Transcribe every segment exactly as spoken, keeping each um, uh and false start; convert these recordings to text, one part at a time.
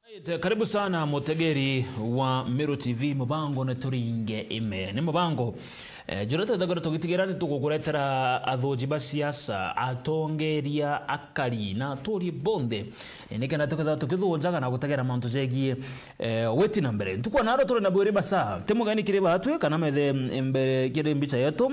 Right, karibu sana mutegeri wa Meru T V, mubango ni turinge ime. Ni mubango, eh, juria twethagirwa tugitigira ni tugukuretera athuji ba siasa, atongeria, akari na aturi bonthe, eh, nikenda tukethirwa tukithujaga na gutegera mantu jegie, eh, witi na mbere. Ntuku ya naro turi na bwiri basa, ti mugeni kiri batwi kana methe mbere kiri mbicha yetu.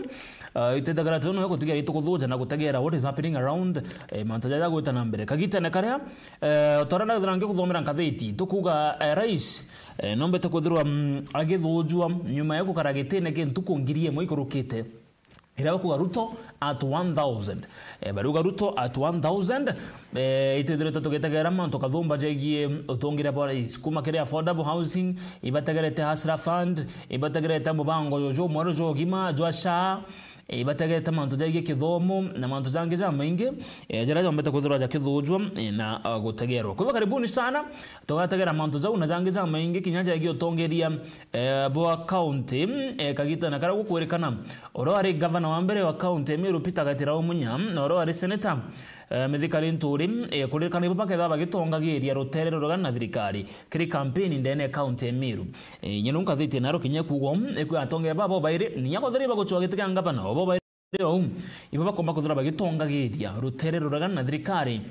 Uh, itwethagira tu no gutigera itukuthuja na gutegera what is happening around, eh, mantu jaja gwita na mbere. Kagitene karia, eh, twara na thira ngikuthomera nkathiti, tukuga, eh, rais, eh, nombete kwithirwa, mm, agithujua nyuma ya gukara gitine kia ntuku ngiri imwe ikurukite. Iria bakuga Ruto at one thousand. Eh, bariuga Ruto at one thousand. Eh, itwithiritwe tugitegera mantu kathumba jegie utungire bwa rais. Kuma kiri affordable housing, ibategerete Hustler Fund, ibategerete mubango juju mweru jwa ugima jwa SHA, eh, ibategerete mantu jegie kithomo na mantu jangi jamaingi, eh, jaria jombete kwithirwa jakithujua, eh, na, ah, gutegerwa. Kwa hivyo karibuni sana, tugategera mantu jau na jangi jamaingi kinya jegie utongeria, eh, bwa county, eh, kagitene karia gukwirikana uria wari gavana wa mbere wa county ya Meru Peter Gatirau Munya, na uria wari senator, eh, Mithika Linturi, eh, kuririkana ibo bakethirwa bagitongagiria rutere rurega na thirikari kiri kampeni ndene ya county ya Meru. Eh, inya riu nkathiti naro kinya kuuga, eh, kwi atongeria babo bairi, ninya kwethirwa ibagucua giti kia gavana, obo bairi ou, ibo bakomba kwithirwa bagitongagiria rutere rurega na thirikari,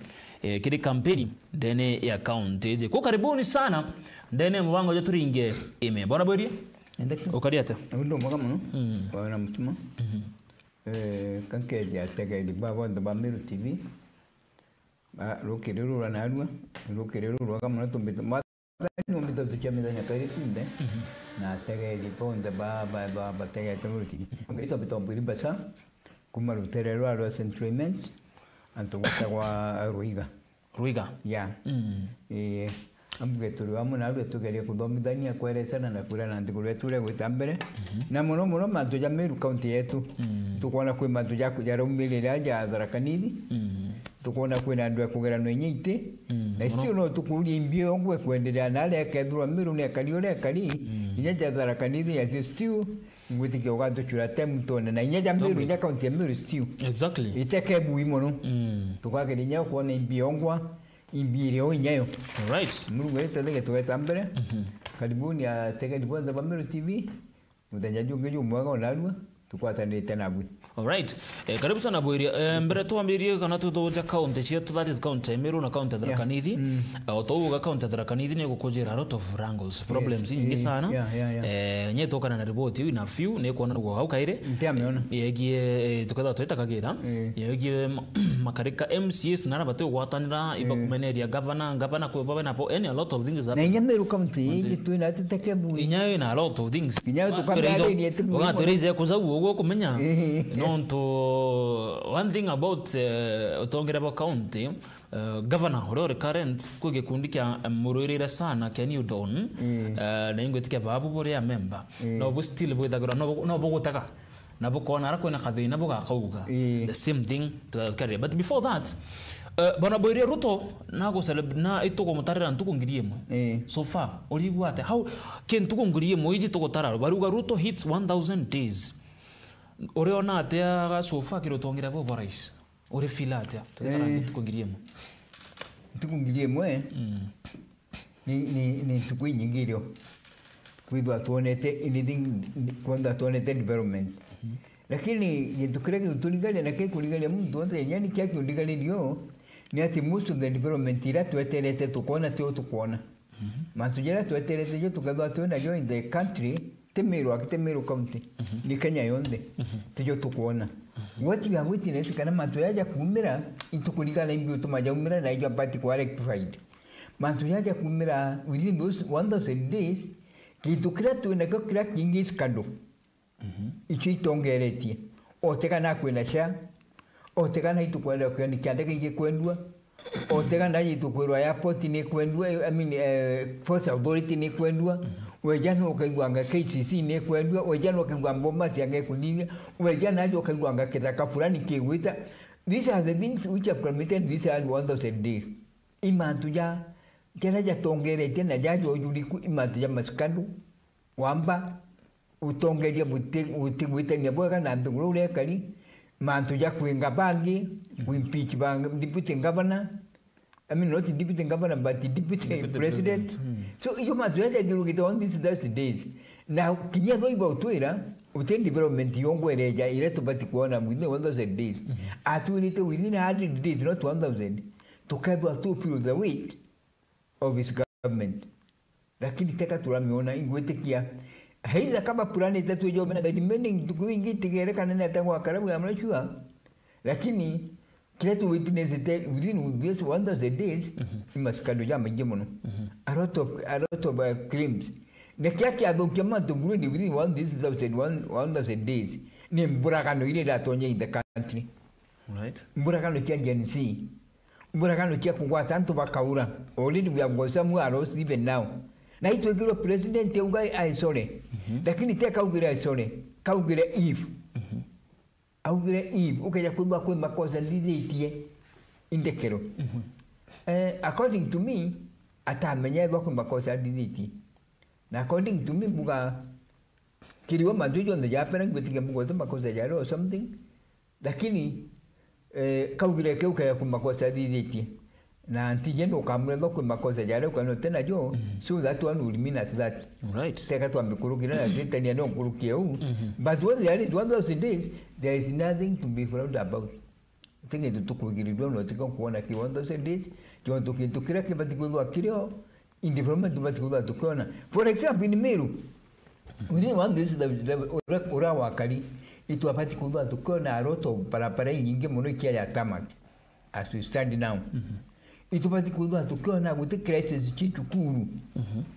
eh, kiri kampeni ndene ya county iji. Kwa karibuni sana ndene ya mubango jwa turinge ime. Bwana Bwirie, Ende tu. Ukari atia? Uyu ndi mwega mono. Mm. Bwana Mutima. Mhm. Eh, kankeja ategeri ba bonthe ba Meru T V. Ba, rukiri rura narua, rukiri ruru rwega mono tumbite. Mwathani umbite tucia mithenya kairi tunthe. Mhm. Na ategeri bonthe ba, ba, ba, bategete Meru T V. Ngiri tumbite mbwiri basa, kuma rutere rwa, rwa Saint Clement, antu gwitagwa Ruiga. Ruiga. Ya. Mm. Eh, ambuge turi amwe narua tugerie kuthomithania, kwerecana na kwirana nthiguru yetu uria igwita mbere. Mhm. Na mono mono mantu ja Meru County yetu. Mm. Tukwona kwi mantu ja, jaraumirira ja Tharaka Nithi. Mm. Tukwona kwina andu a kugeranwa inya iti. Mm. Na mono. Still no tukuria imbi yongwe kwenderea na aria ekethirwa Meru ni ekari uria ekari. Mm. Inya ja Tharaka Nithi ya still ngwitikia ugatucura te mutone na inya ja Meru, inya county ya Meru still. Exactly. Iteke bui mono. Mm. Tukageria inya kwona imbi yongwa, imbi iri o inya yo. Alright. Murungu aitethege tugeta mbere. Mhm. Karibuni ategeri bonthe ba Meru T V. Muthenya jungi jumwega onarua, tukwatanirite nabui. Alright. Eh, karibu sana Bwiria. Eh, mbere twambirie kana tuthuja county cietu, that is county ya Meru na county ya Tharaka Nithi. Mm. Eh, o twauga county ya Tharaka Nithi ni gukujira a lot of wrangles, problems nyingi sana. Yeah, yeah, yeah. Eh, nye tukana na report iu ina few ni kuona guo hau kairi. Ntiamiona. Yegie, eh, tukethirwa twitakagira. Eh. Yegie ma-, makarika M C As na arabati ugwatanira, iba kumeneria governor, governor kwi babe na po, any a lot of things is happening. Na inya Meru County, iji twina tuteke bui. Inya ina a lot of things. Inya tukambererie tu. Ugatwira ize kuza uguo kumenya. Eh. Nontu one thing about, eh, utongere bwa county, eh, governor uria uri current, kwi gikundi kia, eh, murwirire sana kia New Dawn, eh, na ingwitikia babu buri a member. No bu still bwithagirwa no bu-, no bugutega. Na bukona ara kwina kathina bugakauga. The same thing to that career. But before that, eh, bwana Bwiria Ruto na guceleb-, na itukumutarira ntuku ngiri imwe. So far, urigua atia? How, ki ntuku ngiri imwe iji tugutara, baruga Ruto hits one thousand days. Uriona atia ga so far kirutongire bo borais? Uri feel atia? Tugitara ntuku ngiri imwe. Ntuku ngiri imwe? Mm. Ni, ni, ni ntuku inyingi irio kwithwa twonete anything, kwithwa twonete development. Lakini gintu kiria giturigaria na gikurigaria muntu onthe, yani kia kiundigaririo, ni ati most of the development iria tweterete tukona tio tukwona. Mantu jaria tweterete jo tukethwa twinajo in the country, ti Meru aki, ti Meru County, ni Kenya yonthe, tijo tukwona. What we are witness kana mantu jaja kumira, itukurigana imbi utuma jaumira na ijo abati kwa rectified. Mantu jaja kumira within those one thousand days, gintu kiria twinakio kiria kingi is kado. Icio itongeretie. Otegana kwina SHA, otegana itukwenda kioni kia ndege igikwendua, otegana itukwirwa airport ni kwendua, I mean, eh, Ports Authority ni kwendua, weja no ukaiguanga K C C ni kwendua, weja no ukaiguanga Bomas anga ikuthithia, weja najo ukaiguanga kithaka fulani kigwita. These are the things which have committed these are one thousand days. I mantu ja, jaria jatongeretie na jaja ujuriku, i mantu ja masikando, wamba, utongeria buti-, butigwitania bwega na nthiguru uria ikari, mantu ja kwinga bangi, kuimpeach ba deputy governor, I mean, not deputy governor, but deputy president. So, iyo mantu jaja jurugite on these thirty days. Na kinya tho iba utwira, uti development yongwereja ire tubati kuona within one thousand days. Atwirite within a hundred days, not one thousand. Tukethwa tu feel the weight of his government. Lakini teka turamiona, ingwitikia. Either kama plan itatwija umena the remaining ntuku ingi itigerekane ni atia gwakara, we, I'm not sure. Lakini kila tu witness te within this one thousand days, ni masikando ja maingi muno. A lot of, a lot of, uh, claims. Na kia kiathukia mantu buru ni within one thousand, one, one thousand days. Ni mburagano iria iratonya in the country. Right. Mburagano cia Gen Z. Mburagano cia kugwata antu bakaura. Already we have got some who are lost even now. Na itwikirwe president auga, "I sorry." Lakini te kaugire, "I sorry." Kaugire, "If." Augire, "If." Ukeja kwigua kwi makosa thithitie indekero. Eh, according to me, atamenya ethwa kwi makosa thithitie. Na according to me, mbuga, kiriwa mantu jonthe japera, ngwitikia mbuga uti makosa jari or something. Lakini, eh, kaugire keu kaya ku makosa athithitie. Na ntije nukamwira kwi makosa jaria ukana uti najo, so that one will mean at that. Right. Teka twambikurukira na twitania no nkurukie u. But when there is one thousand days, there is nothing to be proud about. Ti kintu tukugirirua no tika kuona ki one thousand days, jontu kintu kiria kibati kwithwa kirio, in development tubati kwithwa tukiona. For example, in Meru, within one this, the, the, ura, ura wakari, itwabati kwithwa tukiona a lot of barabara inyingi muno ikia ya tarmac as we stand now. Itubati kwithwa tukiona guti crisis ci cukuru.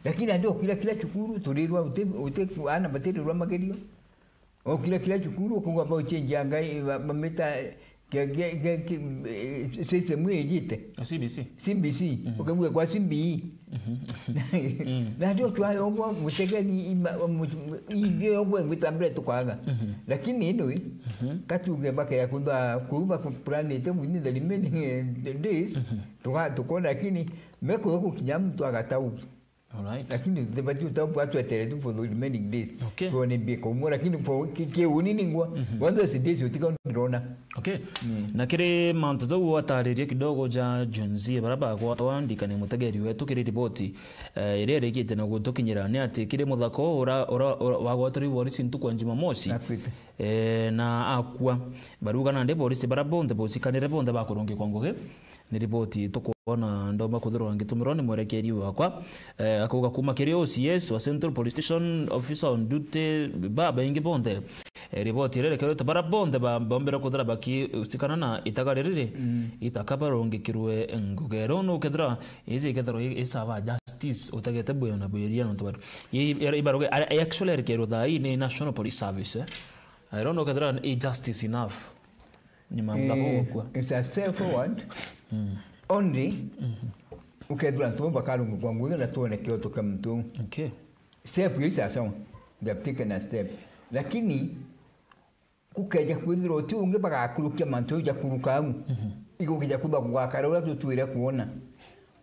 Lakini andi okira kila cukuru, turirwa uti, uti, ana batirirwa magerio. Okira kila cukuru, ukauga bau change ya ngai, ba-, bamita, ke, ke, ke, ke, eh, system ijite. A C B C. C B C, ukauga kwa C B E. Na ndio twayo ngo mutegeni ima, mu-, ingi ngo ngwitambire tukaga. Lakini anyway, katuge baka ya kutha, kuuba ku plan ite within the remaining, eh, days, tuka-, tukona, lakini meko yo gukinya mtu agatau. Alright. Lakini tibati uta bwa twetere tu for the remaining days. Okay. Tuone mbika umwe, lakini for ki-, kiuni ningwa, one thousand days utika ndirona. Okay. Na kiri mantu jau wataririe kidogo ja Gen Z bara bagwatwa, ndikane mutegeri wetu kiri riboti, eh, iria irikite na gutukinyira ni ati kiri muthako ura, ura, ura wagwatiri borisi ntuku ya Jumamosi. Akwite. Eh, na akua. Baruga nandi borisi bara bonthe bosikanire bonthe bakurungikwa ngugi. Ni riboti tukwona ndomba kuthirwa ngitumirwa ni mwerekeri wakwa. Eh, akauga kuma kiri O C S wa Central Police Station, officer on duty, babaingi bonthe. Eh, riboti iria irekerete bara bonthe ba-, bombere kuthira bakiusikana na itaga riri ri, itaka barungikirwe ngugi. Riu nukethira iji ikethirwa i-, isava justice, utagete bwio na bwiria nontu bari. I-, i-, ibaruga, a-, actually irekerwe thaa ii ni National Police Service, eh. I don't know kethira i justice enough. Ni mamlaka gukua. It's a step forward. Only ukethira antu bau bakarungikwa ngugi na tuone kioto kia muntu. Okay. Step is a sound. They have taken a step. Lakini kukeja kwithirwa uti ungi bagakurukia mantu jau jakuruka au. Igukeja kutha gugakara uria tutwire kuona.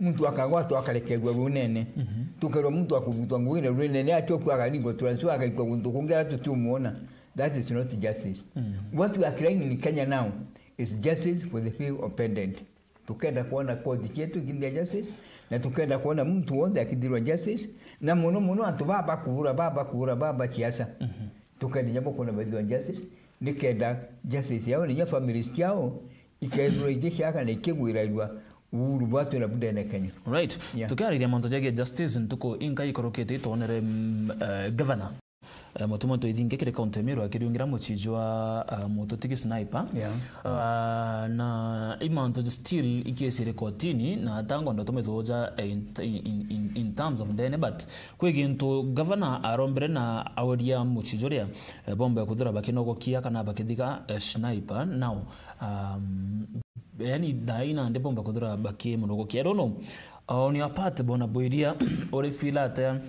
Muntu akagwatwa akarekerua runene. Tukerwa muntu akuvutwa ngugi na runene, acoku akaringwa transfer agaikwa guntu kungi aria tutiumuona. That is not justice. What we are crying in Kenya now is justice for the few offended. Tukenda kuona koti cietu ikithia justice, na tukenda kuona muntu wonthe akithirwa justice, na muno muno antu baba bakuvura, baba bakuvura, baba ciaca. Tukenda nyabo kuona baithirwa justice, nikenda justice yao na inya families ciao ikethirwa ikicaka na ikigwirairua uhuru bwatwira bundene Kenya. Right. Yeah. Tukiariria mantu jagie justice, ntuku inka ikorokete itwonere, mm, eh, governor, eh, Mutuma M'Ethingia kiri kaunti ya Meru akiriungira mucii jwa, eh, Mututigi Sniper. Yeah. Ah, na i mantu still ikiesire kotini, na tango ndo tumethuja, eh, in, in, in, in terms of ndene, but kwi gintu governor arombere na auria mucii juria, eh, bombe kuthira bakinogokia kana bakithiga, eh, Sniper. Now, um, yani, thaa ii nandi bomba kuthira bakimunogokia. I don't know. Uh, on your part, Bwana Bwiria, uri feel atia,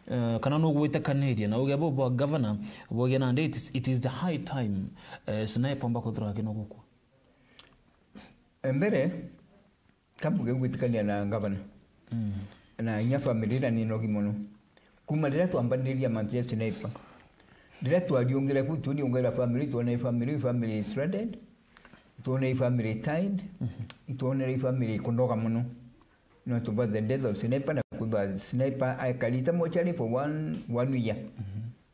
uh, kana nugwitikaniria na uge bau bwa governor, bwauge nandi it is, it is the high time, uh, Sniper omba kuthira akinogokwa? Mbere, kambuge gwitikania na governor. Na inya family ira ni nogi muno. Kuma riria twambaniriria mantu ja Sniper, riria twariungire ku, turiungire family, twona i family, family stranded, twona i family tied, itwonere i family ikunoga muno. Nontu bwa the death of Sniper na kwithwa Sniper aikarite mochari for one, one year.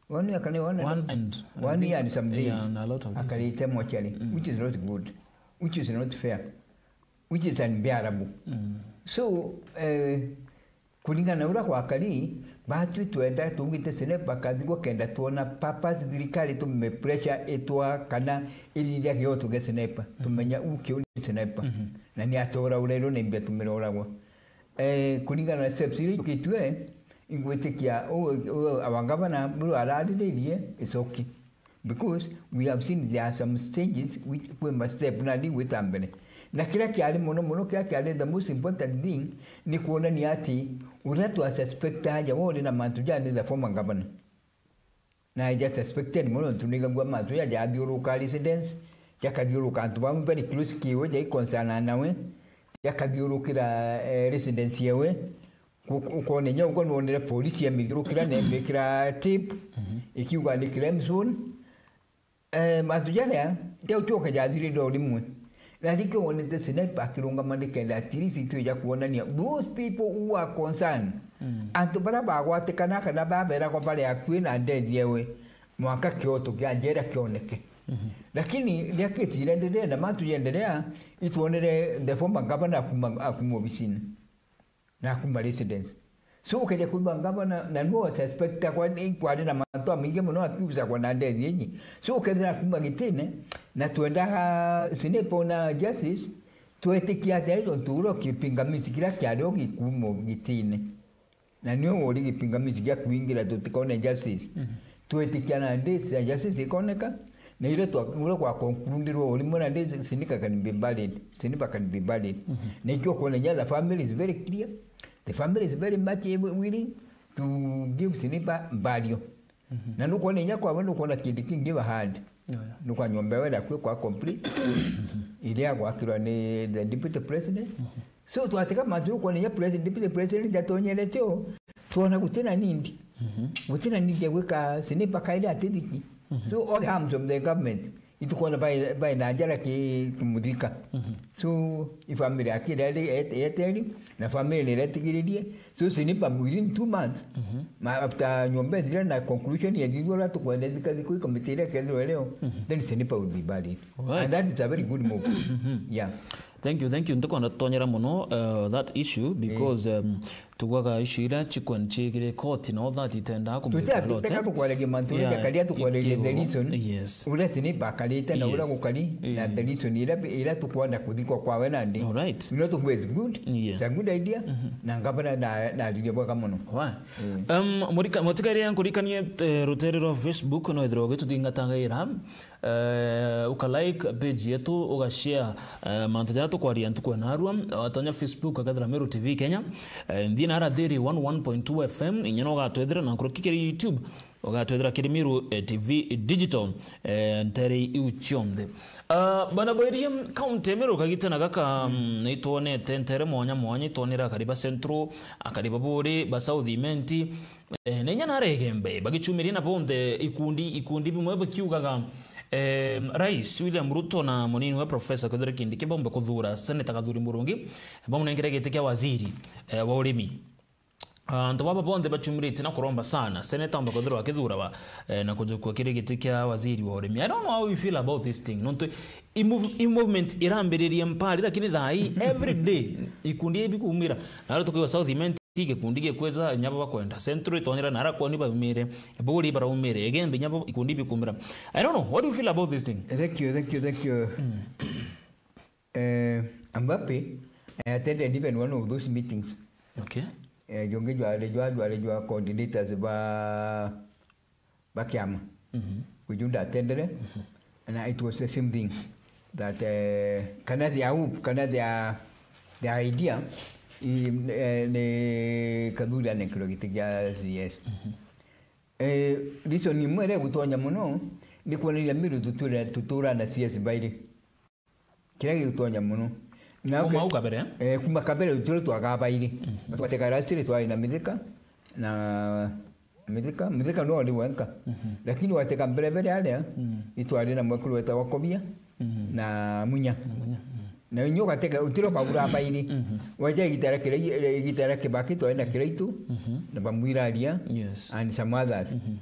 One year kana one, One and, I one think, year and some days. Yeah, and a lot of days. Akarite mochari, which is not good, which is not fair, which is unbearable. So, eh, kuringana na uria gwakari, batwi twenda tugite Sniper kathigwa kenda twona purpose thirikari tume pressure itwa kana ithithia kioto gia Sniper. Tumenya u kiu ni Sniper. Na ni atora urerwo ni mbia tumira uragwa. Eh, kuringana na steps iria ikitwe, ingwitikia u-, u-, our governor buru arariririe icoki. Because we have seen there are some stages which we must step na ndi gwita mbere. Na kiria kiari muno muno, kiria kiari the most important thing, ni kuonania ati uria twa suspect aja wori na mantu ja ni the former governor. Na I just suspected muno ntu nigagua mantu ja jathiuruka residence, jakathiuruka antu bamwe very close kiwe, jai concern nawe, jakathiurukira, eh, residence yewe. Ku-, ukone nya uko nwonere polisi ya mithurukira na mbikira tape, ikiuga ni crime zone. Eh, mantu jaria, ja ucoke jathirire o rimwe. Na rikio wonete Sniper akirungama nikenda at least itwija kuonania those people who are concerned. Antu baria bagwatikana kana baberagwa bari akui na ndethi ewe, mwanka kioto kia njera kioneke. Lakini ria kesi irenderea na mantu yenderea, itwonere the former governor akuma, akuma obisini. Na akuma residence. So ukeja kwigua ngavana, na no suspect akwa ni kwari na mantu amaingi muno akiuza kwa na ndethi inyi. So ukethira akuma gitine, na twendaga Sniper na justice, twetikia ati ari untu uria kipingamizi kiria kiari o gikumo gitine. Na nio wori gipingamizi gia kuingira tutikone justice. Twetikia na ndethi ya justice ikoneka, na ira twa, ura kwa concludirwo uri mwana ndethi, Sniper can be buried. Sniper can be buried. Na ikio kuona nya the family is very clear. The family is very much willing to give Sniper burial. Na nukwona inya kwawe nukwona kindi kingi bahandi. Nukwona nyomba yawe na kwi kwa complete. Iria gwakirwa ni the deputy president. So twatika mantu nukwona inya president, deputy president atonyerete o, twona gutina need. Gutina need ya gwika Sniper kairi atithiki. So all the arms of the government. Itukwona bai, bai na njara ki kumuthika. So, i family yake iria iri et-, eteri, na family ni iretigiririe. So, Sniper within two months, ma, after nyomba ithira na conclusion ya thithwa uria tukwenda thika thiko ikomiti iria kethirwa irio, then Sniper will be buried. Right. And that is a very good move. Yeah. Thank you, thank you. Ntikwenda tutonyera muno, uh, that issue because, um, tugwaga issue iria chikwen chigire court na all that itendaa kumulika a lot, tuteka eh? Tukwaragia mantu uria, yeah, jakaria tukwaragia the reason. Yes. Uria Sniper akarite na uria gukari na the reason iria, iria tukwenda kuthikwa kwawe nandi. All right. You know, to is good. Yeah. It's a good idea. Na ngavana na, na aririe bwega muno. Wa. Um, murika-, mutigaire nkurikanie, eh, rutere rwa Facebook no ithirwa ugituthingatagira. Eh, uka like page yetu, uga share, eh, mantu jaria tukwaria ntuku ya narua, watonya Facebook, ukethira Meru T V Kenya, eh, nthi na ara thiri one one point two F M, inya no ugatwethira na nkuruki kiri YouTube, ugatwethira kiri Meru, eh, T V Digital, eh, ntere iu cionthe. Ah, bana bwerie, county ya Meru kagitana gaka, mm, nitwonete ntere mwanya mwanya, itwonera akari ba Central, akari ba Buri, ba South Imenti, Eh, na inya nare Igembe, bagichumiria na bonthe ikundi, ikundi bimwe bikiugaga, eh, Rais William Ruto na munini we Professor Kithure Kindiki baumbe kuthura Senator Gathuri Murungi, bamunengere giti kia waziri, eh, wa urimi. Ah, antu baba bonthe bachumiritie na kuromba sana Senator aumbe kuthurwa akithurawa, eh, na kujukua kiri giti kia waziri wa urimi. I don't know how you feel about this thing. Nontu i move-, i movement irambiririe mpari, lakini thaa ii every day ikundi ibi kumira. Na aro tukiwa South Imenti, ti gikundi gikweza nyabo bakwenda. Central itonyera na ara kwoni baumire. Buri baraumire. Igembe nyabo ikundi bikumira. I don't know. What do you feel about this thing? Thank you, thank you, thank you. Eh, I'm happy. I attended even one of those meetings. Okay. Eh, jongi jwari jwa, jwari jwa coordinators ba ba kiama. Kuju ndatendere, na it was the same thing that, eh, kana their hope, kana their, their idea, i, eh, ni Kathuri anenkerwe giti gia C S. Eh, reason imwe iria igutonya muno ni kuoneria Meru tuture-, tutura na C S bairi. Kiria gigutonya muno. Na kuma uke-, au kabere? Eh, kuma kabere turia twagabaire. Twatega rastiri twari na Mithika, na Mithika, Mithika no ari wenka. Lakini watega mbere mbere aria, itwari na mwekuru wetagwa Kobia, na Munya. Na Munya, mm. Na inyuĩ ugatega, utiro baura bairi. Mhm. Waja igita ria Kira-, igita ria Kibaki, twaina Kiraitu, Mhm. na Bamwiraria, Yes. and some others. Mhm.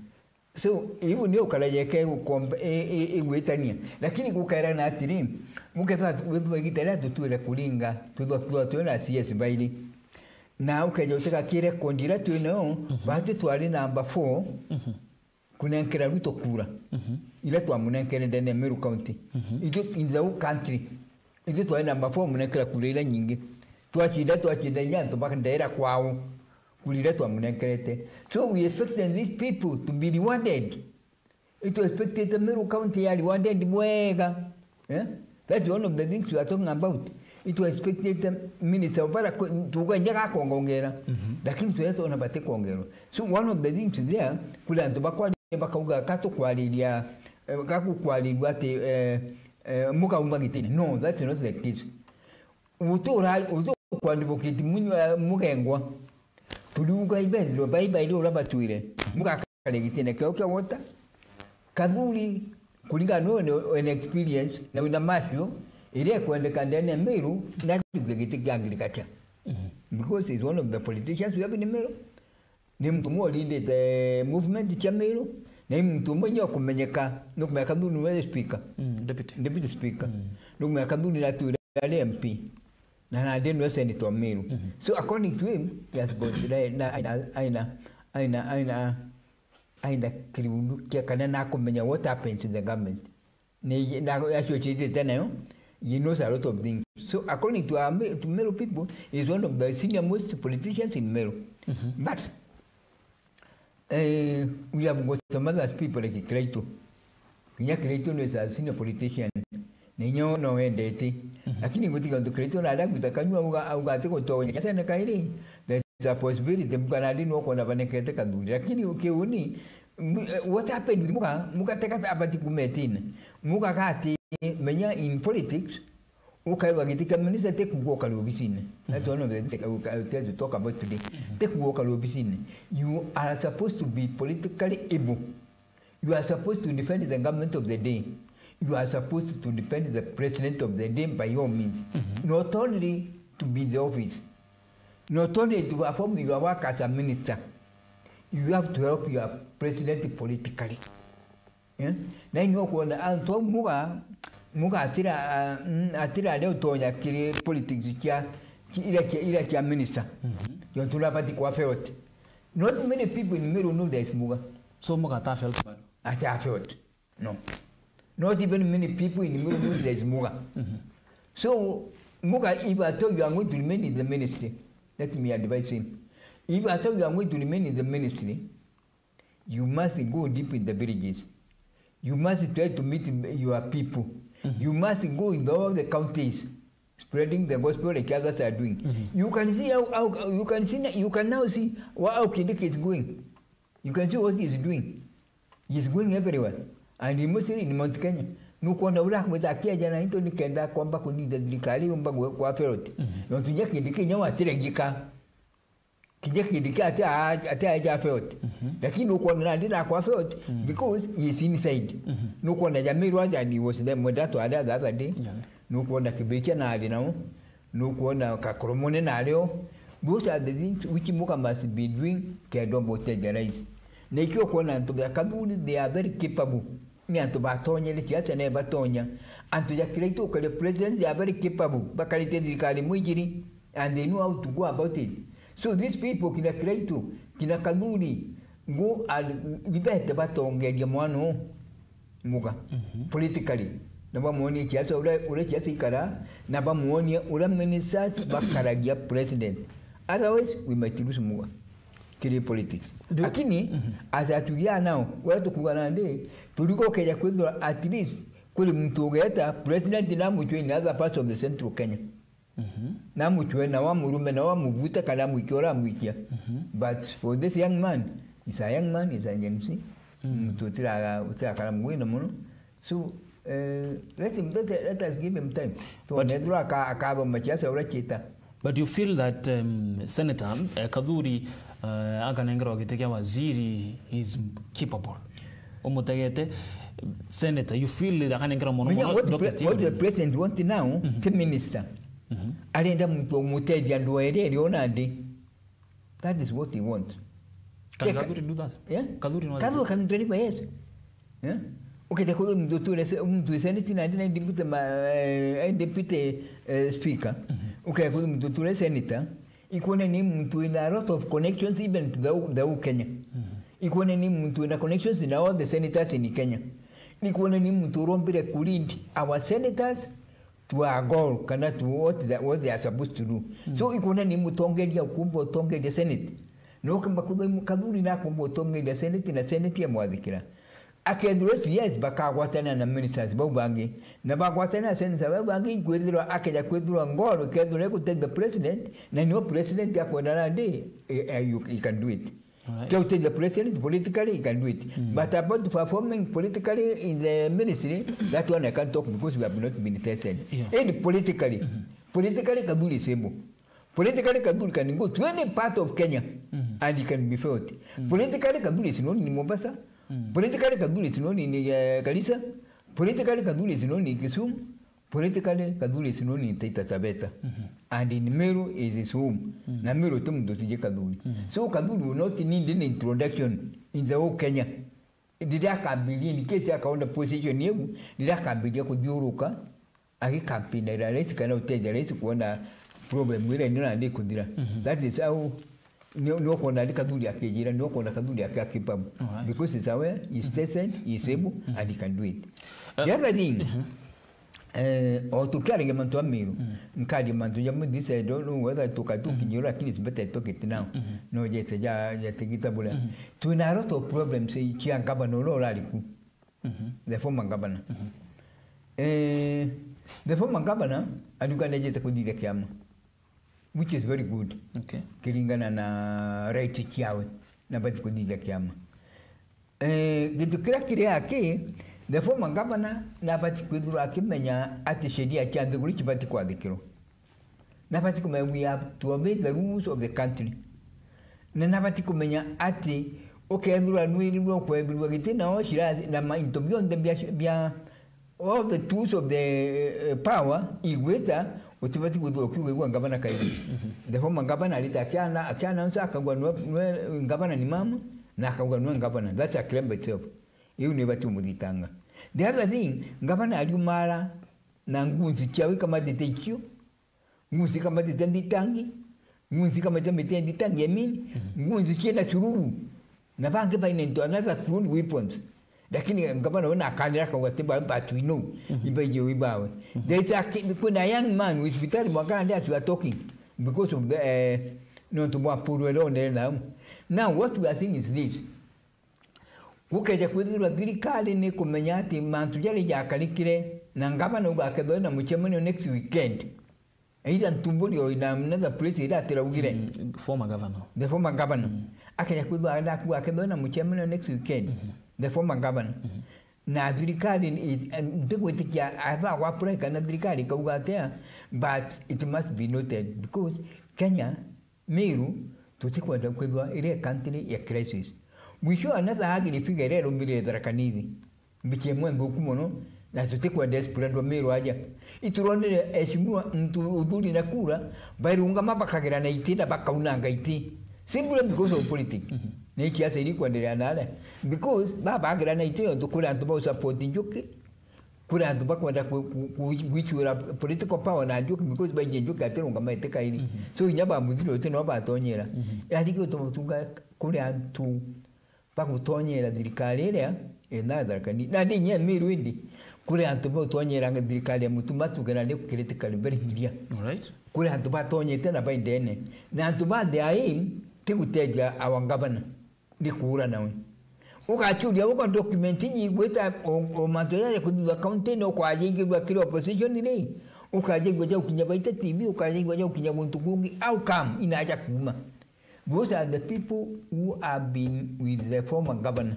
So, iu ni ukaraja ike gukomba-, i-, i-, igwitania. Lakini gukaera na atiri, mukethwa withwa igita ria tutwire kuringa, twithwa, twithwa twina C S bairi. Na ukeja utigakire kondi iria twinayo, Mhm. batu twari namba four, Mhm. kunenkera Ruto kura, Mhm. iria twamunenkere ndene ya Meru County. Mhm. Ithu in the whole country. Ithu twari namba four munenkera kura iria nyingi. Twacinda, twacinda inya antu ba ndera kwao. Kura iria twamunenkerete. So we expecting these people to be rewarded. Itu expected Meru County ya rewarded bwega. Eh? That's one of the things we are talking about. Itu expected minister bara tuga njaga kongongera. Mhm. Lakini tuweza ona bate kongero. So one of the things there, kule antu bakwa bakauga, "Ka tukwariria, eh, ka gukwarirua ati, eh, eh, mukauma gitine." No, that's not the case. Utu ura-, utu kwandibukiti munywa, eh, mugengwa. Turiuga ibendwa, bai bairi ura batwire. Mugakare gitine kiao kia wota. Kathuri, kuringana no wene, wene experience, na wina macio, iria ikwendeka ndene ya Meru, na tuge giti kia agriculture. Mhm. Because he's one of the politicians we have in Meru. Ni muntu umwe urindite movement cia Meru, na ni muntu umwe nye ukumenyeka, ni ukumenyeka Kathuri niwe speaker. Mm, deputy. Deputy speaker. Mm. Ni ukumenyeka Kathuri na atwire ari M P. Na nandi niwe senator wa Meru. Mhm. So according to him, he has got, na, na, aina, aina, aina, aina, aina kiriundu kia kana na kumenya what happens in the government. Ni, na, acio chitite nayo, he knows a lot of things. So according to our Me-, to Meru people, he is one of the senior most politicians in Meru. Mhm. But, eh, we have got some other people like Kiraitu. Kinya Kiraitu is a senior politician. Na inya no wendete. Mhm. Lakini gutiga untu Kiraitu na aria gwita kanyua auga, auga ati gutonya. Seneka iri, there's a possibility, mukana ndi no kona banekete Kathuri. Lakini ukiuni, M-, eh, what happened with Muga? Muga teka abati kumetine. Muga gati, menya in politics, ukaigwa giti kia minister, ti kuuga ukari obisine. That's one of the things I will, I will tell you to talk about today. Mhm. Ti kuuga ukari obisine. You are supposed to be politically able. You are supposed to defend the government of the day. You are supposed to defend the president of the day by all means. Mhm. Not only to be in the office. Not only to perform your work as a minister, you have to help your president politically. Eh? Na ni ukuona antu au Muga, Muga atira, ah, mm, atira aria utonya kiri politics cia, ci-, iria cia, iria cia minister. Mhm. Jontu nabati kwa felt. Not many people in Meru know there is Muga. So Muga ata felt bado? Ata felt. No. Not even many people in Meru know there is Muga. Mhm. So, Muga, if at all you are going to remain in the ministry, let me advise him. If at all you are going to remain in the ministry, you must go deep in the villages. You must try to meet your people. Mhm. You must go in all the counties, spreading the gospel like others are doing. Mhm. You can see how, how, you can see, you can now see wha-, how Kindiki is going. You can see what he is doing. He is going everywhere. And mostly in Mount Kenya. Nukwona uria akwita akieja na into nikenda kwamba kuthithia thirikari yumba gwe-, kwa felt. Mhm. Nontu kinya Kindiki kinya watiregika. Kinya Kindiki ati a-, ati aeja felt. Mhm. Lakini nukwona nandi na kwa felt, mhm, because he is inside. Mhm. Nukwona Jamairu aja, and he was there, mwenda twari the other day. Yeah. Nukwona Kibichia na ari nao. Nukwona Kakoromone nario. Those are the things which Muga must be doing kenda omoteja rais. Na ikio ukwona antu ba Kathuri, they are very capable. Ni antu batonyere siasa na batonya. Antu ja Kiraitu ukaria president, they are very capable. Bakarite thirikari mwijiri, and they know how to go about it. So these people, kina Kiraitu, kina Kathuri, go and ibete batongeria mwana u Muga, mhm, politically. Na bamuonie siasa uria, uria siasa ikara, na bamuonie uria ministers bakaragia president. Otherwise, we might lose Muga kiri politics. Du- Lakini, mhm, as at we are now, uria tukuga nandi, turigo keja kwithirwa at least kuri muntu ugeta president na amucwe in other parts of the central Kenya. Mhm. Na amucwe, na wamurume, na wamuvuta, kana amwikia uria amwikia. Mhm. But for this young man, he's a young man, he's a Gen Z. Mm. Muntu utiraga-, utirakara mugwina muno. So, eh, let him, let, let us give him time. But tuone ethirwa aka-, akathoma siasa uria ciita. But you feel that, um, Senator, eh, Kathuri, eh, akanengerwa giti kia waziri, he's capable? Umutegete, senator, you feel akanengera mono Menya mono what the pre- docket what the hiyo. President want now, Mhm. ti minister. Mhm. Arenda muntu umutethia andu ere ere ona ndi. That is what he want. Can Teka- Kathuri do that? Yeah? Kathuri no Kathuri can deliver, yes. Yeah? Ukete kuthuri muntu ture se- muntu senate na ndi na deputy ma eh, deputy eh, speaker. Mhm. Ukete kuthuri muntu ture senator. Ikuona ni muntu wina a lot of connections even to the, the whole Kenya. Mhm. Ikuona ni muntu wina connections na all the senators in Kenya. Ikuona ni muntu urombire ku lead our senators to our goal kana to what they, what they are supposed to do. Mm. So ikuona ni mutongeria ukumba utongeria senate. No kamba kutha Kathuri na kumba utongeria senate na senate ya mwathikira. Akethirwa yes, bakagwatana na ministers bau bangi. Na bagwatana na senators bau bangi, ikwithirwa akeja kwithirwa ngoro, ikethirwa iguteithia president, na nio president akwenda nandi, eh, eh, you, you can do it. Alright. Keu teithia president politically, he can do it. Mm. But about performing politically in the ministry, that one I can't talk because we have not been tested. Yeah. And politically, Mm-hmm. politically, Kathuri is able. Politically, Kathuri can go to any part of Kenya Mm-hmm. and he can be felt. Mm. Politically, Kathuri is known in Mombasa. Mm. Politically, Kathuri is known in uh, Garissa. Politically, Kathuri is known in Kisumu. Politically, Kathuri is known in Taita Taveta. Mm-hmm. And in Meru is his home. Mm. Na Meru ti muntu tiji Kathuri. Mm. So Kathuri will not need an introduction in the whole Kenya. Riria akambiria, in case akaona position iu, riria akambiria kuthiuruka, agikampinira rais kana utethia rais kuona problem iria nio nandi kuthira. Mhm. That is how nio nio kuona ndi Kathuri akijira, nio kuona Kathuri aki capable. Alright. Because he's aware, he's tested, he's able, and he can do it. Uh, The other thing, mhm. eh, o tukiarigia mantu a Meru, Mm. nkaria mantu ja Muthisa, I don't know whether tuka tukinyura, lakini it's better talk it now. Mhm. No jete ja, ja tigita bula. Mhm. Twina a lot of problems, eh, cia governor uria urari ku. Mhm. The former governor. Mhm. Eh, the former governor ariuga nejete kuthithia kiama, which is very good. Okay. Kiringana na right ciawe, nabati kuthithia kiama. Eh, gintu kiria kiri aki, the former governor nabati kwithirwa akimenya ati sheria cia nthiguru cibati kwathikirwa. Nabati kumenya we have to obey the rules of the country. Na nabati kumenya ati ukethirwa nwirirwe ukwebirwa giti na oshirathi na ma into bionthe bia, bia all the tools of the uh, power igwita, utibati kwithirwa ukiuga igua ngavana kairi. The former governor arita akiana akiana nsa akagwa nwe, nwe ngavana ni mama na akagwa nwe ngavana. That's a claim by itself. Iu ni bati umuthitanga. The other thing, ngavana ariumara na ngunzi cia wika matite ikio. Ngunzi kamatite nthitangi, ngunzi kamatite miti ya nthitangi, I mean, ngunzi ciina cururu. Na bangi baina into another crude weapons. Lakini ngavana we nakanira akauga ati ba, but we know, ibaiji ibawe. There is a ki-, kwina a young man with hospitali mwakana ndi as we are talking because of the, eh, nontu bwa puru ere onere nau. Now what we are seeing is this. Gukeja kwithirwa thirikari ni kumenya ati mantu jaria jakarikire, na ngavana ugakethwa na mucemanio next weekend. Either Ntumburi or in another place iria atiraugire. Mm, former governor. The former governor. Mm. Akeja kwithirwa arenda kuga akethwa na mucemanio next weekend. Mm-hmm. The former governor. Mm-hmm. Na thirikari ni-, eh, ntigwitikia atha gwa apply kana thirikari ikauga atia, but it must be noted because Kenya Meru, tutikwenda kwithwa iri country ya crisis. We show another ugly figure iria irumirire Tharaka Nithi. Mbichi imwe nthuku mono, na tutikwenda ispreadwa Meru aja. Ituronire eshimiwa ntu uthuri na kura, bairungama bakagirana iti na bakaunanga iti. Simply because of politics. Mhm. Na ikiasa iri kwendelea nare. Because babagirana iti yontu kuri antu ba support Njuki, kuri antu bakwenda ku-, ku-, ku-, gwicura political power na Njuki because baiji Njuki atirungama iti kairi. Mhm. So inya bamuthire uti no batonyera. Mhm. Yaani gituma tuga kuri antu bagutonyera thirikari iria ina Tharaka Nithi. Na ndi inya Meru indi kuri antu bagutonyera thirikari ya Mutuma tuge na ni critically very clear. Alright. Kuri antu batonyete na baindene. Na antu ba the aim ti gutethia our governor. Ni kuura nawe. Ugachuria uga document nyigwita o, o mantu jaja kuthithua county ni ukajaigirua kiri opposition ri, ukajaigua ja gukinya Baita T V, ukajaigua ja gukinya guntu kungi. How come inaja kuuma? Those are the people who have been with the former governor.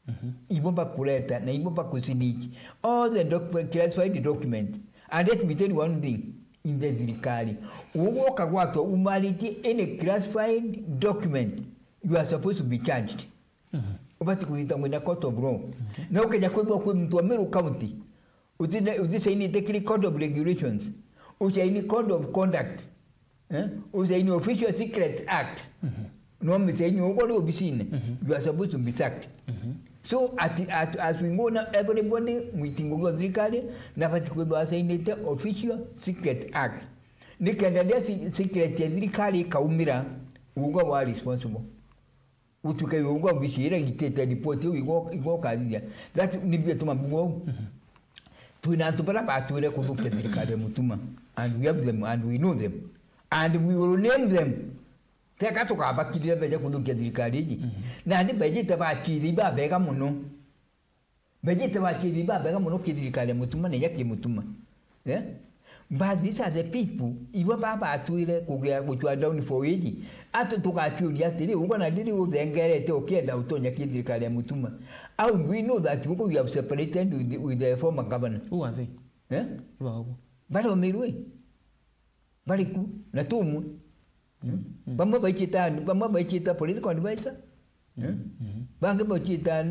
Mhm. Ibo bakureta na ibo bakusiniki all the doc-, classified document. And let me tell you one thing, in the thirikari, ugu ukagwatwa umaritie any classified document, you are supposed to be charged. Mhm. bati kuthitangwa in a court of law. Na ukeja kwithwa kwi muntu wa Meru County, uti-, utisainite kiri code of regulations, usaini code of conduct, eh? Usaini Official Secret Act. No misaini ugo ri obisine, you are supposed to be sacked. So at, at, as we go now, everybody mwitingo gwa thirikari na bati kwithwa asainite Official Secret Act. Nikenda ria si-, secret ya thirikari ikaumira, ugo wa responsible. Gutuika iwe uga obici iria igitite report iu igo-, igokathithia. That nibio ituma mbuga uu. Twina antu baria batwire kuthukia thirikari ya Mutuma. And we have them and we know them. And we will name them. Teka tukabakirira beje kuthukia thirikari iji. Nandi bejite baciri babega mono. Bejite baciri babega mono ki thirikari ya Mutuma na inya ki Mutuma. Eh? But these are the people, ibo babatwire kugia gucwa down for age. Atu tugaciuria atiri, ugo na ndiri uthengerete ukienda utonya ki thirikari ya Mutuma. How do we know that ugo we have separated with the, with the former governor? Who are they? Eh? Who are who? Baromirwe. Bari ku, na tumwe. Mm. Bamwe baicita, bamwe baicita political advisor. Eh? Bangi baicita,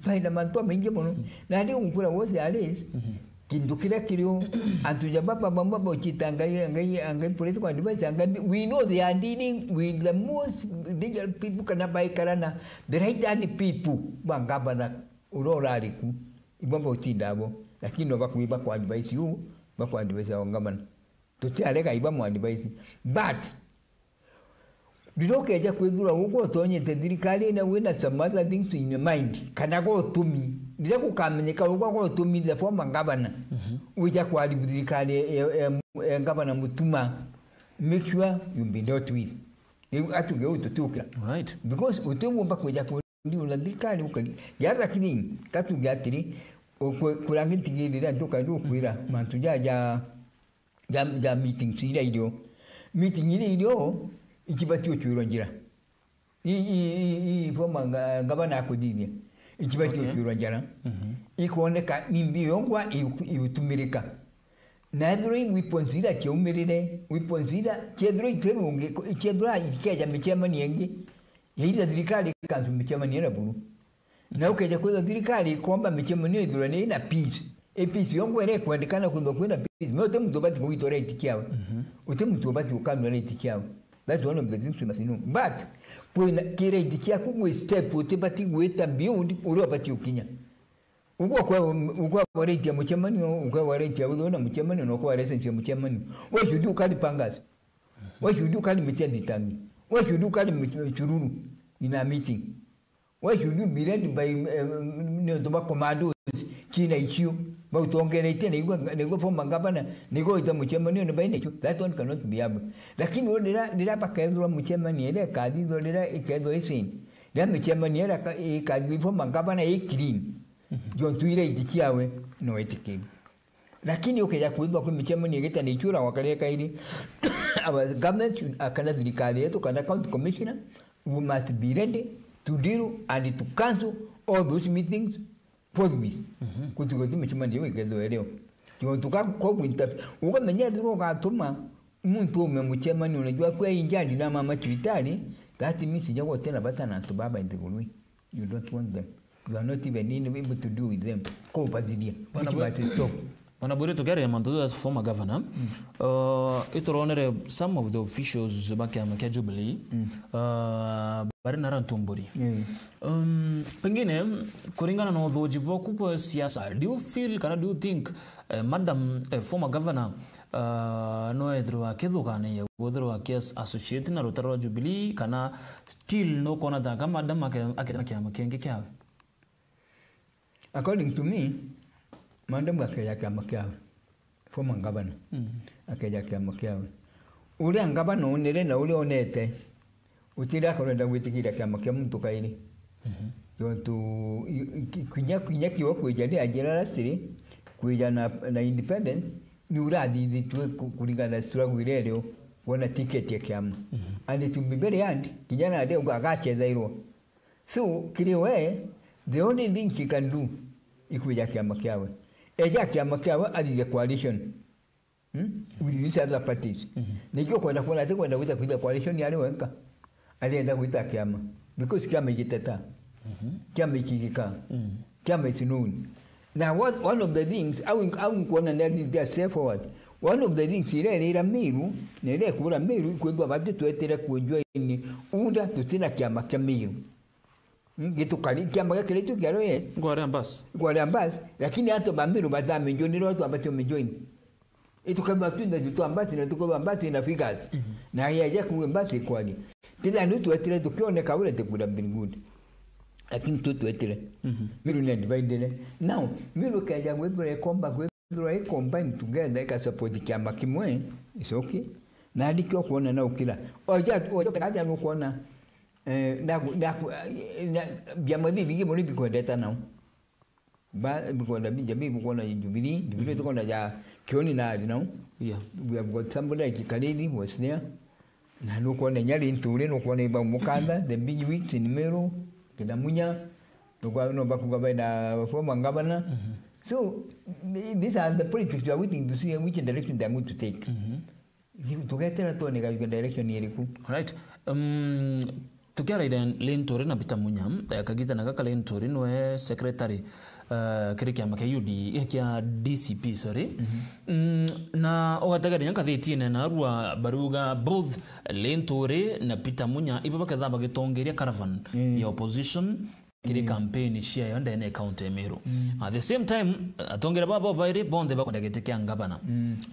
baina mantu amaingi mono. Na ndi gukwira was there is, kintu kiria kirio, antu ja baba bamwe baicita ngai, ngai, ngai political advisor, ngai, we know they are dealing with the most legal people kana baikarana, the right hand people, ba ngabana, uria urari ku, ibo bautinda abo, lakini no bakwi bakwa advise you, bakwa advise ya ngabana. Tutiarega iba mu advise. But, riria ukeja kwithirwa ugwe utonyete thirikari na wina some other things in your mind, kana gwa utumi, riria gukamenyeka ugwe gwa utumi the former governor, wija kwaribu thirikari e, e, e, e governor Mutuma, make sure you be dealt with. Riu atuge uu tutiukira. Right. Because utigumba kwija ku- Ndi una thirikari ukari. Ya lakini katuge atiri, ukwe-, kurangi ntigirira ntuka ndukwira mantu ja, ja, ja, ja meetings iria irio. Meeting iria irio, ikibati ucwirwa njira. I, i, i, i former nga-, ngavana akuthithia. Ikibati Okay. ucwirwa njara. Ikoneka ni mbi yongwa iu-, iutumirika. Na ethirwa i weapons ira ciaumirire, weapons ira ciethirwa itirungi, ciethirwa ikeja micemanio ingi, either thirikari ikantu micemanio ira buru. Na ukeja kwithwa thirikari ikomba micemanio ithirwe ni ina peace. I peace yongwa ira ikwendekana kwithwa kwina peace. Me uti muntu ubati kugitwa right ciawe. Uti muntu ubati ukanwa right ciawe. That's one of the things we must know. But kwina ki right ciaku gwi step utibati gwita beyond uria ubati ukinya. Ugwe ukwe-, ukwe warĩtie mũcemanio, ukwe warĩtie uthu na mũcemanio, na ukwe warĩtie mũcemanio. Why should you carry pangas? Why should you carry mĩtĩ ya thitangi? Why should you carry mĩ-, mĩcururu in a meeting? Why should you be led by, eh, nĩ ũndũ ba commandos ciina icio? Bautongeretie, na igwe, na igwe former governor, na igwe wĩta mũcemanio, na baina icio. That one cannot be happened. Lakini rĩrĩa, rĩrĩa bakethirwa mũcemanio, ĩrĩa ĩkathithwa, rĩrĩa ĩkethirwa ĩcini, rĩrĩa mĩcemanio ĩrĩa ka-, ĩkathithwa former governor ĩ clean, John Twira iti ciawe no etikiri. Lakini ukija kwithwa kwi micemanio igita ni ichura wa karia kairi, our government should, kana thirikari yetu, kana county commissioner, we must be ready to deal and to cancel all those meetings forthwith. Kutigoti micemanio ikethwa irio. John tuka ko winter. Ukamenya thuru ugatuma muntu ume mucemanio, unajua kwa injandi na mama cibitari, that means jago tena bata na antu baba nthigurui. You don't want them. You are not even in able to do with them. Ko ubathiria. Bwana Which Bwe-, must stop. Bwana Bwire, tukiaria mantu ja former governor, uh, ituronere some of the officials ba kiama kia Jubilee, uh, bari na rantumburi. Um, pengine, kuringana na uthuji bwaku bwa siasa, do you feel kana do you think, eh, madam, eh, former governor, uh, no ethirwa akithugania kwithirwa aki-, associate na rutaro rwa Jubilee, kana still no kona ta kama madam ake-, aketana kiama kingi kiawe? According to me, madam akeja kiama kiawe, former governor, akeja kiama kiawe. Uria ngavana onere na uria onete, utire akorenda gwitikiria kiama kia muntu kairi. Tontu i-, i-, ki-, kinya, kinya kiwa kwija ni ajira rasiri, kwija na, na independent, ni urathithitue ku-, kuringana na struggle iria irio, wona ticket ya kiama. And to be very hard, kinya nandi uga agacethairwo. So, kiri we, the only thing she can do, ikwija kiama kiawe. Eja kiama kiawe, athithe coalition. Hmm? With these other parties. Nikio kwenda kuona ati kwenda gwita kwitha coalition ari wenka. Arienda gwita kiama. Because kiama igiteta. Kiama iki gika. Kiama is known. Na one, one of the things, au, au nkuona ni a step forward. One of the things iria irira Meru, na iria ikura Meru, ikwithwa batu twetire ku join UDA tutina kiama kia Meru. Mm, gitukari, kiama gia kiria tu kia Royal. Ngware ambas. Ngware ambas, lakini antu ba Meru batamenjoni ro tu abati omejoin. Itukethwa twina tu ambas na tukethwa ambas na figures. Na ya ya ku ambas ikwani. Tithani twetire tukioneka ure tikura very good. Lakini tu twetire. Meru ni divided. Now, Meru keja gwithura ikomba gwithura i combine together ika support kiama kimwe, it's okay. Na ndikio kuona na ukira. Oja, oja kaja nukuona. Eh, na, na, na, biama bibi bingi mono bikwendeta nao. Ba, bikwenda bija bibi kuona Jubilee, Jubilee tukwenda ja Kioni na ari nao. Yeah. We have got somebody like Kariri was there. Na nukwona inya Linturi, nukwona iba mukanda, the big wigs in Meru, kina Munya, nukwa-, no bakuga bena former governor. So, th-, these are the politics we are waiting to see which direction they are going to take. Tugetera twone ga direction iriku. Right. Um, tukiaraira Linturi na Peter Munya, eh, kagita na gaka Linturi nwe secretary, eh, kiri kiama kia U D A, kia D C P, sorry. Mm, na ugategeria ngathitine narua baruga both Linturi na Peter Munya ibo baketha bagitongeria caravan ya opposition kiri campaign ciayo ndene ya county ya Meru. At the same time, atongeria baba bairi bonthe bakwenda giti kia ngavana.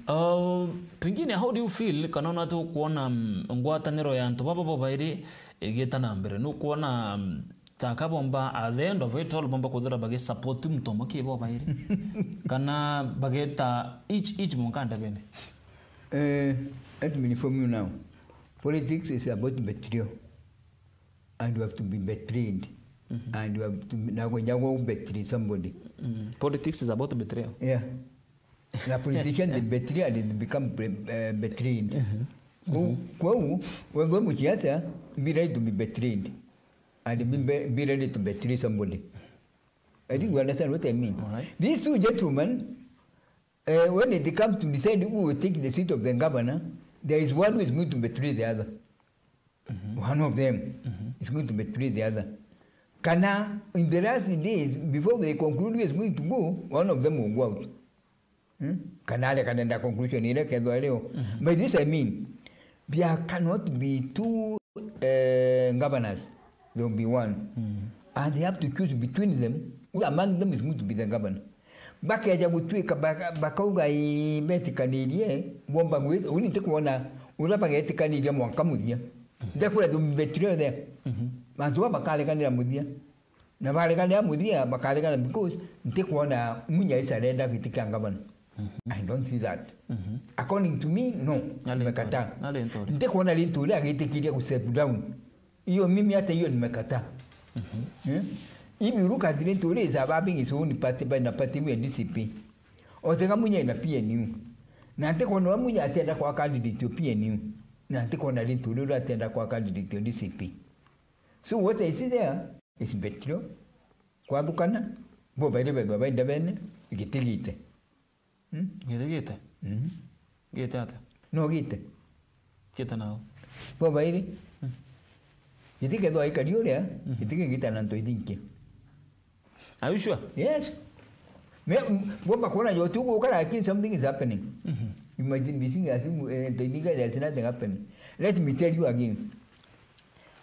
Uh, pengine, how do you feel kana ona tukwona, mm, ngwataniro ya antu baba babairi igita na mbere? Nukwona, mm, taka bomba at the end of it all bomba kuthira bagi support muntu umwe ki bobairi? Kana bageta each, each mwanka ndebene? Eh, let me inform you now. Politics is about betrayal. And you have to be betrayed. And you have to, na kwenja go betray somebody. Politics is about betrayal. Yeah. Na politician, they betray and they become pre-, uh, betrayed. Kwou, kwou, we, we musiasa, be ready to be betrayed. And be, be, be ready to betray somebody. I think you understand what I mean. All right. These two gentlemen, uh, when it comes to decide who will take the seat of the governor, there is one who is going to betray the other. One of them is going to betray the other. Kana in the last days, before they conclude who is going to go, one of them will go out. Hmm? Kana arekane na conclusion iria kethwa rio. By this I mean, there cannot be two, eh, governors. There will be one. And they have to choose between them. Who among them is going to be the governor? Bakeja gutwika baka-, bakauga, "Ii, betikanirie, bomba gwitha." Uni ntikwona uria bagetikaniria mwanka muthia. Ndekura the betrayal there. Bantu baba bakarikanira muthia. Na barikanira muthia, bakarikana because ntikwona Munya is arenda giti kia ngavana. I don't see that. According to me, no. Nimekataa. Ntikwona Linturi agitikiria gu step down. Hiyo mimi hata hiyo nimekataa. Eh? If you look at Linturi is having his own party by na party with D C P. Otega Munya ina P N U. Na ntikwona Munya atienda kwa candidate o P N U. Na ntikwona Linturi uria atienda kwa candidate o D C P. So what I see there is betrayal. Kwathukana, bo bairi bethwa bainda bene, igitigite. Hmm? Githigite? Mhm. Gite ata? No gite. Gite nao. Bo bairi. Hmm. Giti kethwa ikari uria, giti kigita na nto ithinkia. Are you sure? Yes. Me, m-, bomba kuona jo tu guka, lakini something is happening. Mhm. You might be seeing as if, eh, nto ithinkia, there's nothing happening. Let me tell you again.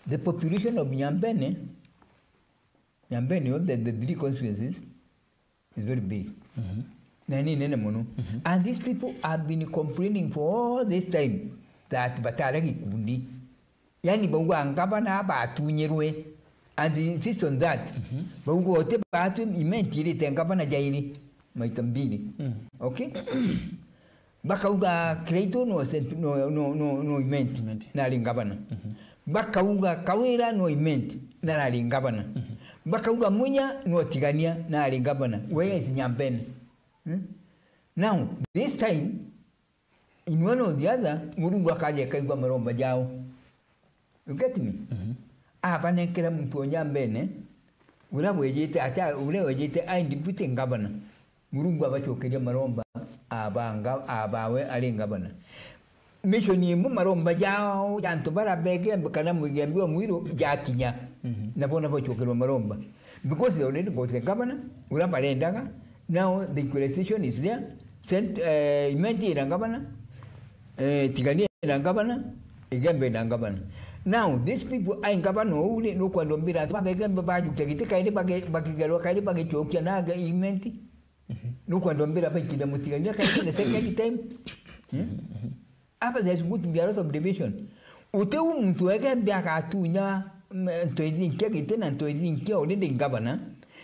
The population of Nyambene, Nyambene, of the, the three constituencies, is very big. Mhm. Na ni nene muno. Mhm. And these people have been complaining for all this time that batare gikundi. Yani, bauga ngavana abatunyirwe. And insist on that. Mhm. Bauga ote batwe imenti irite ngavana jairi. Maita mbili. Mm. Okay? Bakauga Kiraitu no, no, no, no, no imenti. Imenti. Nari ngavana. Mhm. Bakauga Kawira no imenti. Narari ngavana. Mhm. Bakauga Munya no Tigania. Nari ngavana. Where is Nyambene? Hmm? Now, this time, in one or the other, Murungu akaja akaigua maromba jao. You get me? Mhm. Abanenkera muntu o Nyambene, uria wejite, ata, uria wejite ai deputy governor. Murungu abacokeria maromba abanga, abawe ari governor. Mission imwe maromba jao, ja antu bara begembe kana Muigembe o Mwiru jakinya. Mhm. Na bona bacokerwa maromba. Because they already got the governor, uria barendaga. Now the equalization is there. Sent, eh, Imenti ina governor, eh, Tigania ina governor, Igembe ina governor. Now these people ai governor uu ri, nukwenda umbira antu ba Igembe bajukia giti kairi bage-, bakigerwa kairi bagicokia na age Imenti? Mhm. Nukwenda umbira baikire Mutigania kairi the second time? Hmm? Aba there's going to be a lot of division. Uti u muntu wege mbi agatunya, mm, ntoithi nkia giti na ntoithi nkia already ngavana.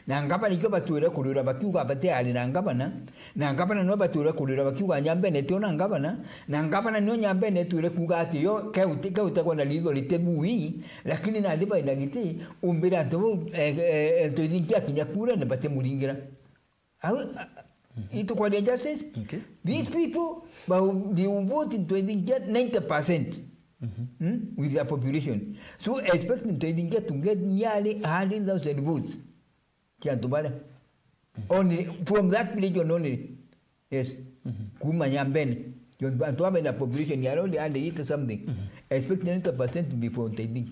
Na ngavana ikio batwire kurira bakiuga bati ari na ngavana. Na ngavana no batwire kurira bakiuga Nyambene tio na ngavana. Na ngavana nio Nyambene twire kuuga ati yo keuti-, keutegwa na ritho rite bui, lakini nandi baina giti, umbira antu bau, eh, eh, ntoithi nkia kinya kura ni batimuringira. Au, itukwaria justice. Okay. These people, ba-, they will vote into, I think, ninety percent, hmm, with their population. So expecting to, I think, to get nearly a hundred thousand votes. Kia antu baria. Only from that region only. Yes. Kuma Nyambene. Yo antu aba na population ya only hundred eighty something. Expecting ninety percent to be for, I think.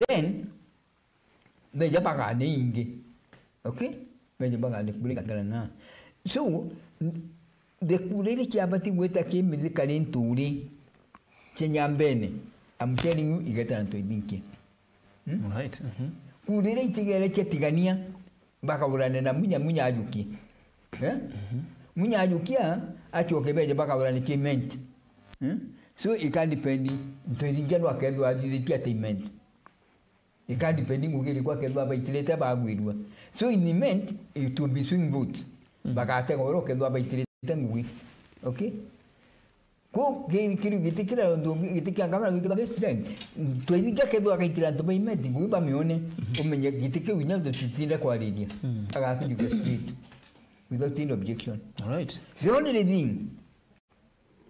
Then, beja bagane ingi. Okay? Beja bagane kuringana na. So, n-, the kura iria ciabati gwita kimithikari nturi cia Nyambene, I'm telling you, igeta na ntoithi nkia. Hmm? Right. Mhm. Kura iria itigere cia Tigania, bakaurane na Munya, Munya ajukie. Eh? Munya ajukia, acoke beje bakaurane cia Imenti. Hmm? So, ika depend, ntoithi nkia no akethwa athithitie ata Imenti. Ika depend ngugi iriku akethwa baitirite bagwirua. So in Imenti, it will be swing vote. Mm. Bagatega oro ukethwa baitirite ngugi. Okay? Ku ki-, kiri giti kira undu ungi, giti kia ngavana gikithwa gi strength. Twaithikia kethwa gaitira antu ba Imenti ngugi bamione, umenye giti kiu inya tutitinde kwariria. Mm. Agakijukua straight. Without any objection. All right. The only thing,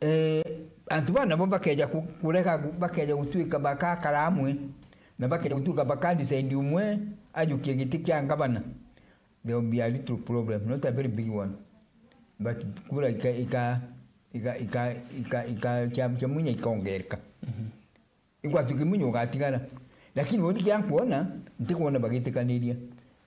eh, antu bana bo bakeja ku-, kurega gu-, bakeja gutuika bakakara amwe, na bakeja gutuika bakadecide umwe ajukie giti kia ngavana, there will be a little problem, not a very big one. But kura ika, ika, ika, ika, ika, ika, kia, kia Munya ikongereka. Mhm. Igwatuki Munya ugatigara. Lakini woni kia kuona, ntikwona bagitikaniria.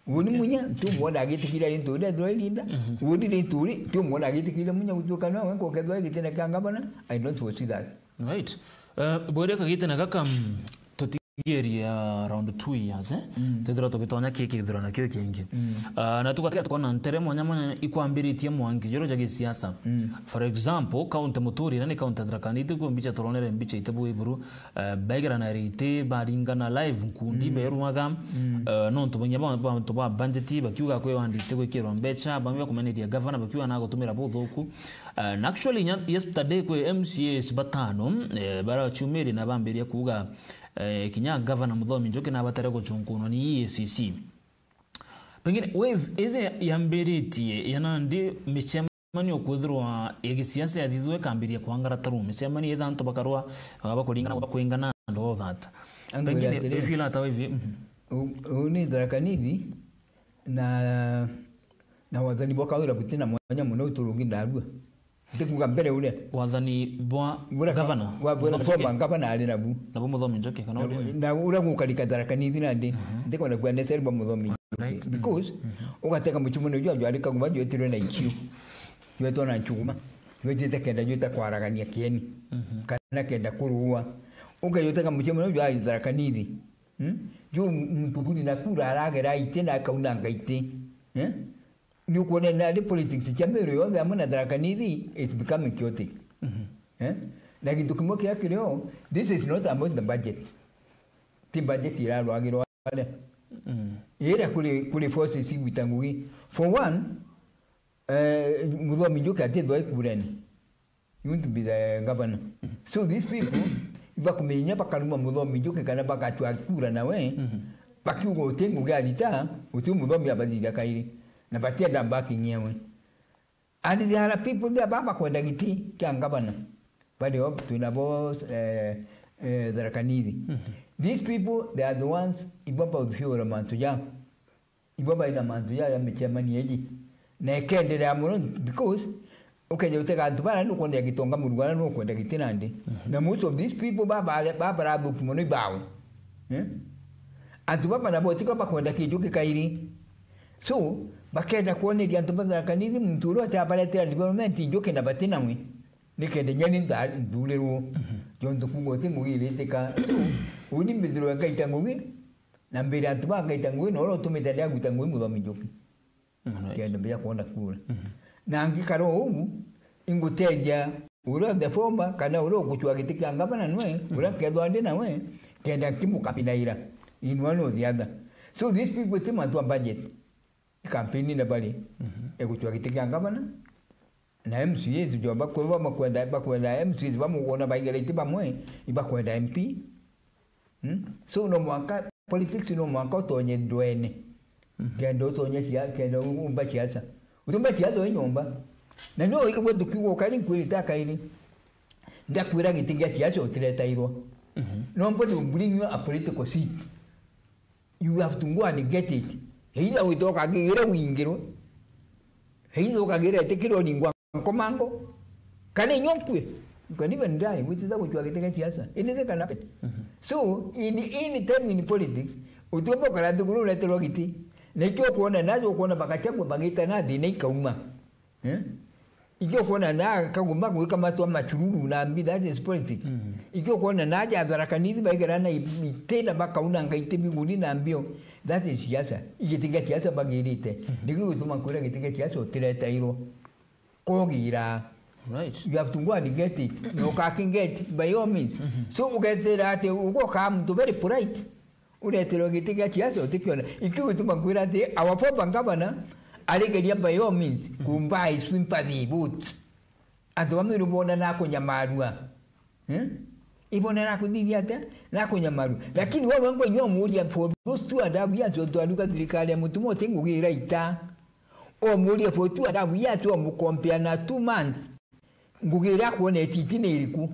Woni Munya, ntiumwona agitikira rintu ria Throilinda. Mhm. Woni rintu ri, ntiumwona agitikira Munya gutuika nowe nkokethwa gitene kia ngavana. I don't foresee that. Right. Eh, bwire kagitene gaka, mm, tutigerie, ah, around two years, eh? Mm. Twithirwa tugitonya ki kithurano kiu kingi. Mm. Ah, na tugatiga tukona ntere mwanya mwanya ikwambiritie mwangi juru ja gisiasa. Mm. For example, kaunti muturire ni kaunti ya Tharaka Nithi, kwi mbicha turonere mbicha ite bwiburu, eh, begerana riti, baringana live nkundi, mm, berwaga, mm, eh, nontu banya ba, ba, bantu ba budget, bakiuga kwi wandite gwikirwa mbecha, bamwe bakumeniria gavana, bakiuga na gutumira buthuku. Eh, na actually, nya-, yesterday kwi M C As batano, eh, baraciumiri na bambiria kuuga, eh, kinya gavana Muthomi Njuki nabatare gucunkunwa ni E A C C. Pengine wave iji yambiritie ya nandi micemanio kwithirwa ya gisiasa yathithwe ikambiria kwangara taru micemanio ithantu bakarwa, bakaba kuringana, bakwingana and all that. Angwira atiri, pengine ifila ata wave, mhm. U-, u ni Tharaka Nithi na, na wathani bwa Kawira butina mwanya muno uturungi ndarua. Ndikuga mbere uria. Wathani bwa, bura gavana, bwa, bura Muthomi former Njuki. Gavana ari nabu. Nabo Muthomi Njuki, kana na, uria? Na uria gukarika Tharaka Nithi nandi. Mhm. Ndikwenda kuga necessarily bwa Muthomi Njuki. Right. Because, mhm, ugateka mucimo ni jwa jwari kaguma jwetirwe na ikio. Jwetwa na nchuguma. Jwetite kenda jwita kwaragania kieni. Mhm. Kana kenda kurua. Ukayoteka mucimo ni jwa Tharaka Nithi. Hmm? Juu muntu buri na kura aragera ite na akaunanga ite. Eh? Ni ukuona nari politics cia Meru yonthe amwe na Tharaka Nithi is becoming chaotic. Mhm. Eh? Na gintu kimwe kiria kirio, this is not about the budget. Ti budget irarwagirwa aria. Mm. Iria kuri, kuri forces igwita ngugi. For one, eh, Muthomi Njuki atithwa ikurene. You want to be the governor. So these people, ibakumenya bakaruma Muthomi Njuki kana bagatua kura nawe, mhm, bakiuga uti ngugi arita, uti Muthomi abathithia kairi. Na batienda backing yewe. And there are people there baba kwenda giti kia governor. Bali op twina bo, eh, eh, Tharaka Nithi. Mhm. These people, they are the ones ibaba ufiora mantu jao. Ibo baina mantu jaya micemanio iji. Na ikenderea muno because ukeja utega antu bara nukwenda gitonga murugara nukwenda giti nandi. Mhm. Na most of these people baba, baba barathuki muno ibawe. Eh? Antu baba nabo tika bakwenda kinjuki kairi. So, bakenda kwoneria antu ba Tharaka Nithi muntu uria utabaretera development njuki na bati nawe. Nikenda nyani ntha-, nthurirwo. Jontu kuuga uti ngugi iritika. So, uni mbithirwe ngaita ngugi, na mbire antu ba ngaita ngugi, na uria utumite ndiaguta ngugi muthomi njuki. Alright. Kenda mbia kwona kura. Na ngikara uu, ingutethia uria the former, kana uria ugucua giti kia ngavana nwe, uria kethwa ndi nawe, kenda nkimukapinaira in one or the other. So these people ti mantu a budget. Kampeni na bari, egucua giti kia ngavana, na M C As jo bakwe-, ba-, bakwenda, bakwenda M C As bamugona baigerete bamwe, ibakwenda M P. Hmm? So no mwanka, politics no mwanka utonye ndwene. Kenda utonye cia-, kenda u-, umba siasa. Utumba siasa wi nyomba. Na no igwe tukiuga ukari nkwirite akairi. Ndakwira giti gia siasa utiretairwa. No mbone bring you a political seat. You have to go and get it. Either witoka gigire wingirwe. Either ukagire etikirwe ningwa nkomango. Kana inyokwe. You can even die. Wititha gucua giti gia siasa. Anything can happen. So, in any time in politics, utiumba ukara nthiguru ureterwa giti. Na ikio kuona najo kuona bakachagua bagita na thina ikauma. Eh? Ikio kuona na kaguma gwika matwa machururu na mbi, that is politics. Ikio kuona na ja Tharaka Nithi baigera na i-, itena bakauna ngaite biguni na mbio, that is siasa. Igiti gia siasa bagirite. Nikio gituma kwira giti gia siasa utiretairwo. Kogira. Right. You have to go and get it. No ka can get by all means. So ugetera ati ugoka muntu very polite. Ureterwe giti gia siasa utikiona. Ikio gituma nkwira ati our former governor arigeria by all means kumba sympathy vote. Antu ba Meru bona na kunyamarua. Eh? Ibona na kuthithia atia? Na kunyamarua. Lakini wewe ngo nyo muria for those two and a half years, ontu anuka thirikari ya Mutuma uti ngugi iraita. O muria for two and a half years, o mukompea na two months. Ngugi iria akwona ititi ni iriku?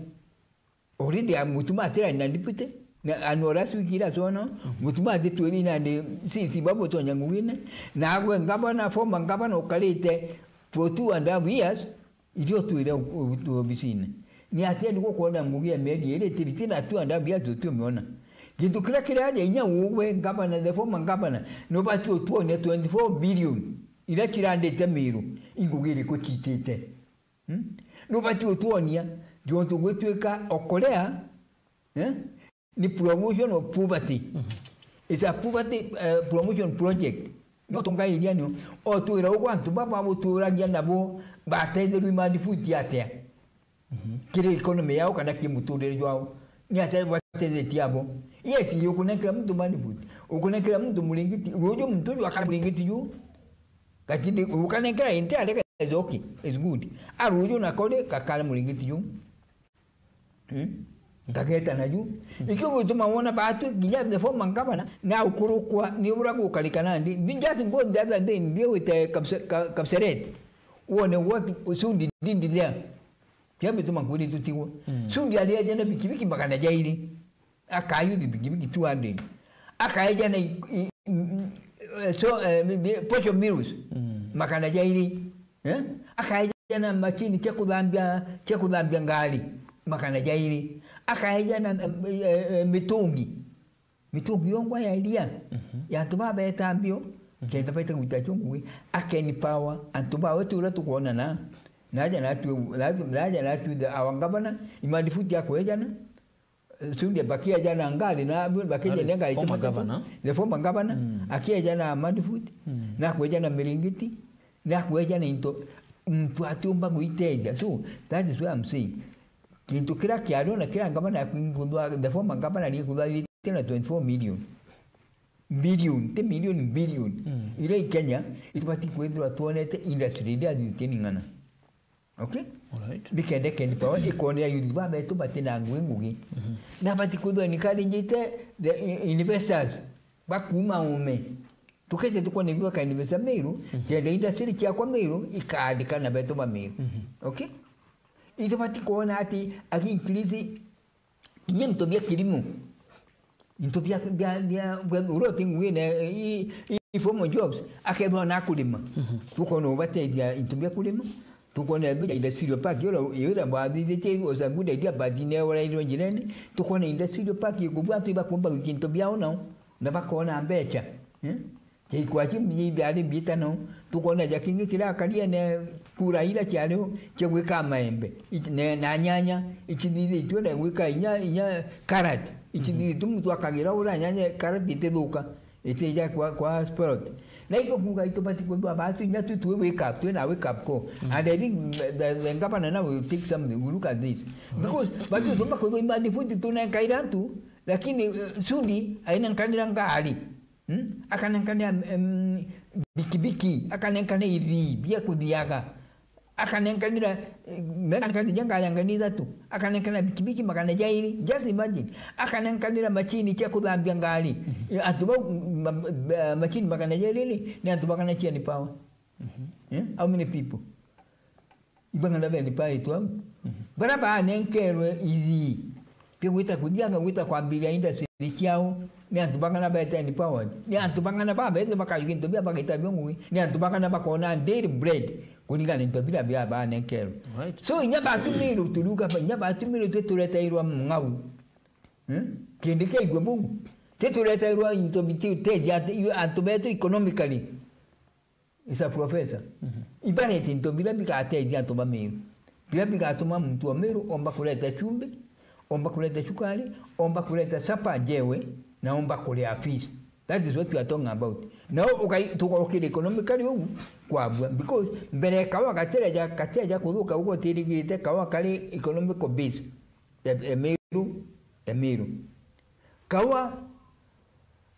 Already a Mutuma atirari na deputy, na anora swikira sono, Mutuma atitwiri na ni sisi babo tonya ngugine, na agwe ngavana, former ngavana ukarite for two and a half years, irio twire u-, u-, obisine. Ni atia ni gukwona ngugi ya mieri iri tiriti na two and a half years tutiumiona? Gintu kiria kiraja inya ugwe ngavana, the former ngavana, no bati utuonia twenty-four billion iria kirandite Miru, ingugi iriku citite? Hmm? Nubati utwonia, jontu gwitwika okolea, eh? Ni promotion of poverty. It's a poverty, eh, promotion project. No tongairia nio. Otwira ugwa antu baba guturagia nabo batetherwi mani food atia? Kiri economy yao kana ki muturire jwao. Ni atia batethetie abo? Yes, ukunengera muntu mani food. Ukunengera muntu muringiti. Ruju muntu uju akara muringiti ju. Lakini ukanengera inte arega is okay, is good. A ruju nako ri gakara muringiti ju. Hmm? Ngageta naju. Ikio gutuma wona batu nginya the former governor na ukurukwa ni ura gukarika nandi. Just go the other day, mbi wite Kapse-, Ka-, Kapseret. Wone what Sundi did there. Kia bituma kwiri tutigwo. Sundi ari aja na bikibiki magana jairi. Akayuthi bikibiki two hundred. Akaeja na i-, i-, i-, eh, so, eh, mi-, mi-, posho mills. Magana jairi. Eh? Akaeja na machini cia kuthambia, cia kuthambia ngari. Magana jairi. Akaeja na, eh, eh, eh, mitungi. Mitungi yongwa ya iria. Ya antu babeta mbio. Kenda baita gwita chungu. Akeni power. Antu bawe tu ura tukwonana. Naja na tu, naja na tu the our governor. Imandi futi ya kuejana. Sundi bakiejana ngari na, bakiejana ngari former governor. The former governor, akiejana mani futi, na kuejana miringiti, na kuejana into, muntu atiumba gwitethia. So, that is why I'm saying, kintu kira kiarona kira ngavana ya kuthwa, the former governor ni kuthwa na twenty-four million. Billion, ti million, billion. Ira i Kenya, itubati kwithirwa twonete industry iria thiukeni ng'ana. Okay? Alright. Nikenda Kenya Power ikonera youth babetu bati na ngugi ngugi. Na bati kwithwa encouragite the i-, investors bakuma ume. Tukete tukone biwa ka investors Meru, kenda industry ciakwa Meru, ikaandika na betu ba Meru. Okay? Itubati kuona ati agi increase kinya into bia kilimo. Into bia, bia, bia, bia, uria uti ngugi na i, i, i formal jobs, akethwa na kurima. Tukona ubatethia into bia kurima. Tukona bia industrial park, ura, ura bathithitie was a good idea, but ne urairwo njirene. Tukona industrial park, ikubwa antu ibakumba gwika into biao nao. Na bakona mbeca, eh? Cia ikwaci mbi-, biari mbiita no, tukona ja kingi kiria Kariene kura ira ciario cia gwika maembe, ici-, ne-, na nyanya, icithithitue na gwika inya, inya karati, icithithitue muntu akagira ura nyanya karati itithuka, itija kwa, kwa spoiled. Na iko kuuga itubati kwithwa baatu inya tu twi wake up, twi na wake up call. And I think the, the governor now will take something, will look at this. Because batu tumba kwithwa imani futi tunenkaira antu, lakini, eh, Sudi ainenkanira ngari. Hmm? Akanenkanira, em, bikibiki, akanenkanira ithii bia kuthiaga. Akanenkanira, eh, me-, akanenkanira ngari ya ngani ithatu. Akanenkanira bikibiki magana jairi. Just imagine. Akanenkanira machini cia kuthambia ngari. Eh, antu bau, ma-, ma-, machini magana jairi ri, ni antu bagana cia ni power. Eh? How many people? Ibang'ana beni paitwe au. Baria banenkerwe ithii bia gwita kuthianga gwita kwambiria industry ciao, ni antu bang'ana baete empowered? Ni antu bang'ana babete bakajukia into bia bagita bio ngugi? Ni antu bang'ana bakona daily bread kuringana na into biria, biria banenkerwe? Right. So, inya batumirwe turiuga, inya batumirwe titureteirwa mung'au. Hmm? Kindi kiaigua buu. Titureteirwa into biti-, tethia ati-, antu betu economically. Is a professor. Ibarete into biria bigatethia antu ba Meru. Biria bigatuma muntu wa Meru omba kureta chumbi, omba kureta chukari, omba kureta sapa njewe, na omba kuria fees. That is what we are talking about. Now, ukai-, tugaukira economically uu kwabua. Because mbere kawa gatereja, gatereja kuthuka ugo tirigirite kawa kari economical base. E, e Meru, e Meru. Kawa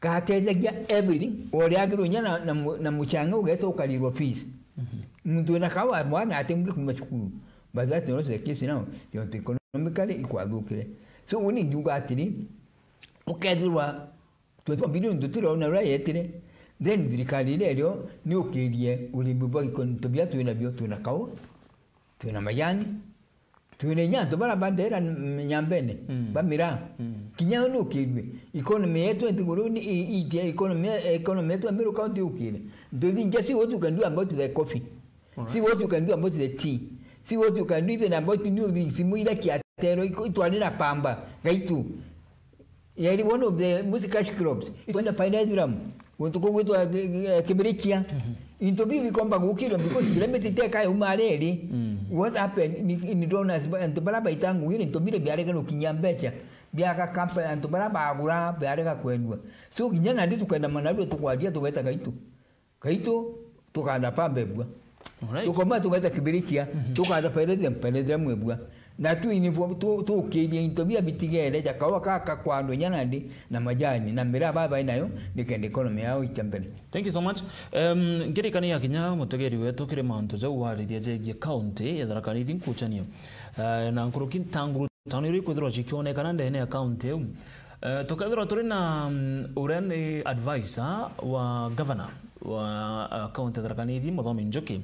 gateethagia everything, o riagirwo inya na, na mu-, na muchanga ugeta ukarirwa fees. Muntu wina kawa mwana atenguke kuma cukuru. But that's not the case now. Yontu economically ikwathukire. So, uni ndiuga atiri, ukethirwa twenty-one billion tutirona uria yetire, then thirikari iria irio ni ukirie urimi bwa iko-, into bia twina bio, twina kawa, twina majani, twina inya antu baria bandera n-, nyambene, ba miraa. Kinya yo ni ukirue. Economy yetu ya nthiguru ni i-, iitia, economy, economy yetu ya Meru County yukire. Ntuthi nja, see what you can do about the coffee. See what you can do about the tea. See what you can do even about new things. Simu ira kiatero, iko-, itwarira pamba, gaitu. Yari one of the most cash crops. Itwenda pyrethrum. Guntu kuu gwitwa Ki-, Ki-, Kibirichia. Into biu bikomba gukirwa because climate iteka yauma riri. What happened? Ni, ni donors ba, antu baria baita ngugi, into biria biarega gukinyia mbeca. Biaga kampe, antu baria bagura, biarega kwendua. So, kinya nandi tukenda manarua tukwaria tugeta gaitu. Gaitu, tukanda pamba ebua. Alright. Tukoma tugeta kibirichia, tukanda pyrethrum, pyrethrum ebua. Na tu involve, tu, tukirie into bia bitigere, ja kawa kaka kwandwa inya nandi, na majani, na miraa baba nayo, nikenda economy yao ite mbere. Thank you so much. Um, nkirikania kinya mutegeri wetu kiri mantu jau wariria jegie county ya Tharaka Nithi nkuchanio. Uh, na nkuruki ntanguru tano iria ikwithirwa cikionekana ndene ya county iu. Eh, tukethirwa turi na, mm, uria ni advisor wa governor wa, eh, county ya Tharaka Nithi, Muthomi Njuki.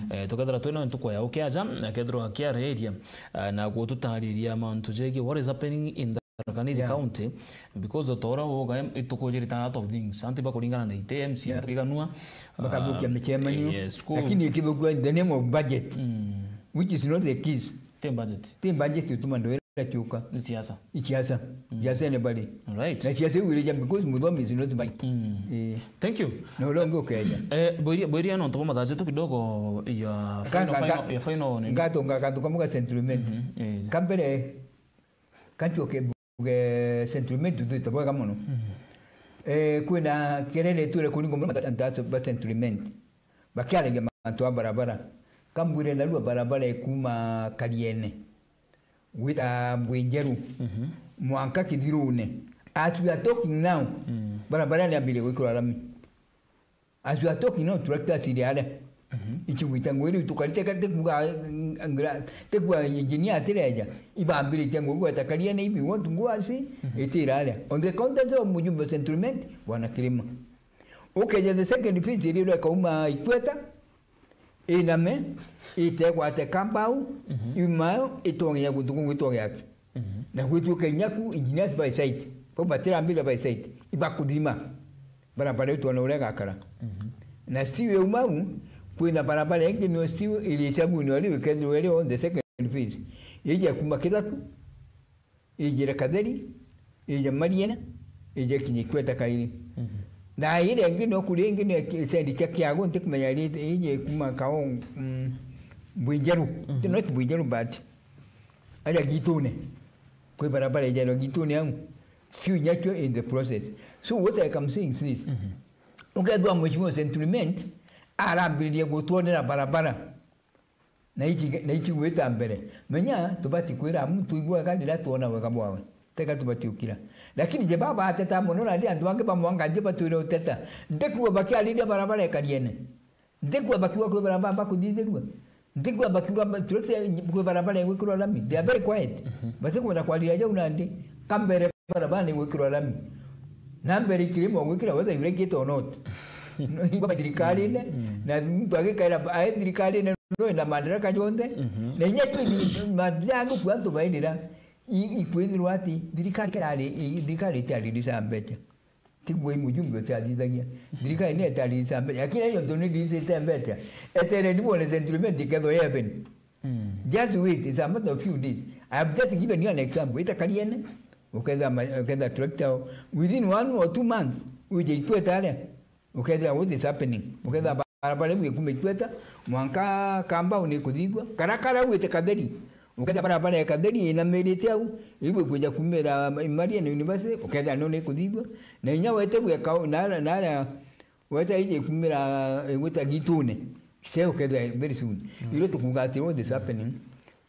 Eh, tukethirwa turi na ntuku ya ukiaja, akethirwa akiareria, eh, na gututariria mantu jegie what is happening in Tharaka Nithi county, because utora uga itukujirita a lot of things. Anti bakuringana na ite M C A batiganua, bakathukia micemanio. Yes, lakini ikithukua in the name of budget, which is not the case. Ti budget. Ti budget utuma ndu ira ciuka. Ni siasa. Ni siasa. Siasa ni bari. Right. Na siasa iu irija because Muthomi is not bari. Eh. Thank you. Na uria ungi ukeja. Eh, bwiria, bwiria nontu bwa mathaa jetu kidogo ya final, final, ya final ni ngatunga kantu kamwe ga sentiment. Kambere, kantu ke Tuge sentiment twite bwega mono. Eh, kwina kerere twire kuringo mono matata ba sentiment. Bakiaragia mantu a barabara. Kambwire narua barabara ikuma Kariene gwita Mbwinjeru, mwanka Kithirune. As we are talking now, barabara ni ambirie gwikirwa rami. As we are talking now, tractors iri aria. Ichigwita ngugi riu tukarite ka tikuga, mm, ngira, tikuga engineer atireja. Ibambiritie ngugi gweta Kariene, if you want to go and see, itira aria. On the counter of mujumbe sentiment, bwana Kirima. Ukeja the second phase iri ikauma Ikweta, iname, itegwate Kambau, imayo, itongea guntu kungi itogea ki. Na gwituika inya ku engineers by site. Kwou batirambira by site. Ibakuthima. Barabara iu twona uria igakara. Na still yauma au, kwina barabara ingi niyo still iri icaguni o riu ikethirwa iri on the second phase. Ija kuma Kithaku, ijire Katheri, ije Mariene, ije kinya Ikweta kairi. Mhm. Na ire ingi no kuri ingi ni ki-, sendi kia Kiagu, ntikumenya ri ije kuma Kaong-, mm, Bwijeru. Mhm. Not Bwijeru, but aja Gitune. Kwi barabara ijairwa Gitune au. Fiu inya kio in the process. So what I am saying is this. Mhm. Ukethwa Mheshimiwa Saint Clement arambiririe gutwonera barabara. Na ici, na ici gwita mbere. Menya, tubati kwira muntu igua wega riria twona wega bwawe. Teka tubati ukira. Lakini je baba ateta mono na ndi antu bangi bamwanga je batwire uteta. Ntikua bakiariria barabara ekariene. Ntikua bakiuga kwi barabara bakuthithirua. Ntikua bakiuga ba-, turete kwi barabara igwikirwa lami. They are very quiet. Mhm. Bati kwenda kwariria jau nandi. Kambere barabara ni gwikirwa lami. Na mbere ikirimo gwikira whether you like it or not. No, iba thirikarine, mm, na muntu agikaira ae thirikarine no ina madaraka jonthe. Mhm. Na inya tu mathiangu kwa antu bainira i-, ikwithirwa ati thirikari kerari, i-, thirikari itiaririca mbeca. Tiguo i mujumbe utiathithagia. Thirikari ni itiaririca mbeca. Lakini iyo ntu ni riricite mbeca. Etere ni bone settlement ikethwa heaven. Mm. Just wait, it's a matter of few days. I have just given you an example. Ita Kariene, uketha ma-, uketha tractor, within one or two months, uje Ikweta aria, uketha what is happening. Uketha barabara iu ikuma Ikweta, mwanka Kambau ni kuthithua. Kara kara wite Katheri, uketha barabara ya Katheri inamirite au, ibu kuja kumira Marian University, uketha no ni kuthithua. Na inya wete gweka na, na, na Weta ije kumira, eh, gwita Gitune. Se ukethira very soon. Mm. Iro tukuga ati what is happening?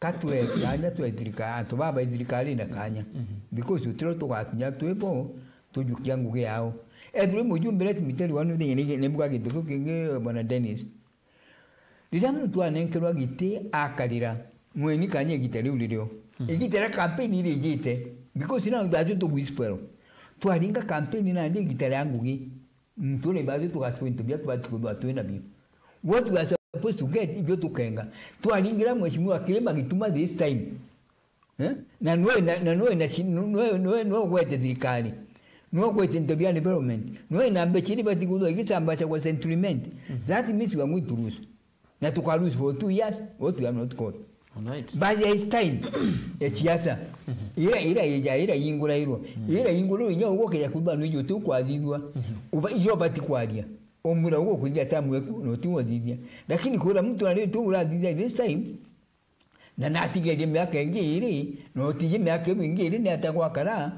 Katwe kanya twe thirika-, antu baba thirikari na kanya. Mhm. Because utiro tugakinya twi bo, tujukia ngugi yao. Ethirwa mujumbe, let me tell you one thing, ni, ni mbuga gintu kiu kingi, Bwana Dennis. Riria muntu anenkerwa giti akarira, mweni kanya igita riu ririo. Mhm. Igita ria campaign irijite, because now that to whisper. Twaringa campaign nandi igita ria ngugi. Muntu uri bathi tugatua into bia tubati kuthwa twina bio. What we are supposed to get, ibio tukenga. Twaringira Mheshimiwa Kirima Gituma this time. Eh? Na nwe na, na nwe na shi-, nwe, nwe, nwe gwete thirikari. Nwe gwete into bia development. Nwe na mbeca iria bati kuthwa igitamba cha kwa settlement. Mhm. That means we are going to lose. Na tuka lose for two years, what we have not got. Alright. By this time, e siasa, mhm, ira, ira ija, ira ingurairwo. Mhm. Ira ingurairwo, inya ugukeja kuthwa nwijo tu kwathithua. Mhm. Uba, ira ubati kwaria. Umwira ugukuthithia tamu eku, no ti wathithia. Lakini kura mtu ari tu urathithia this time, na natigerie miaka ingi iri, no tiji miaka iu ingi iri ni atagwakara,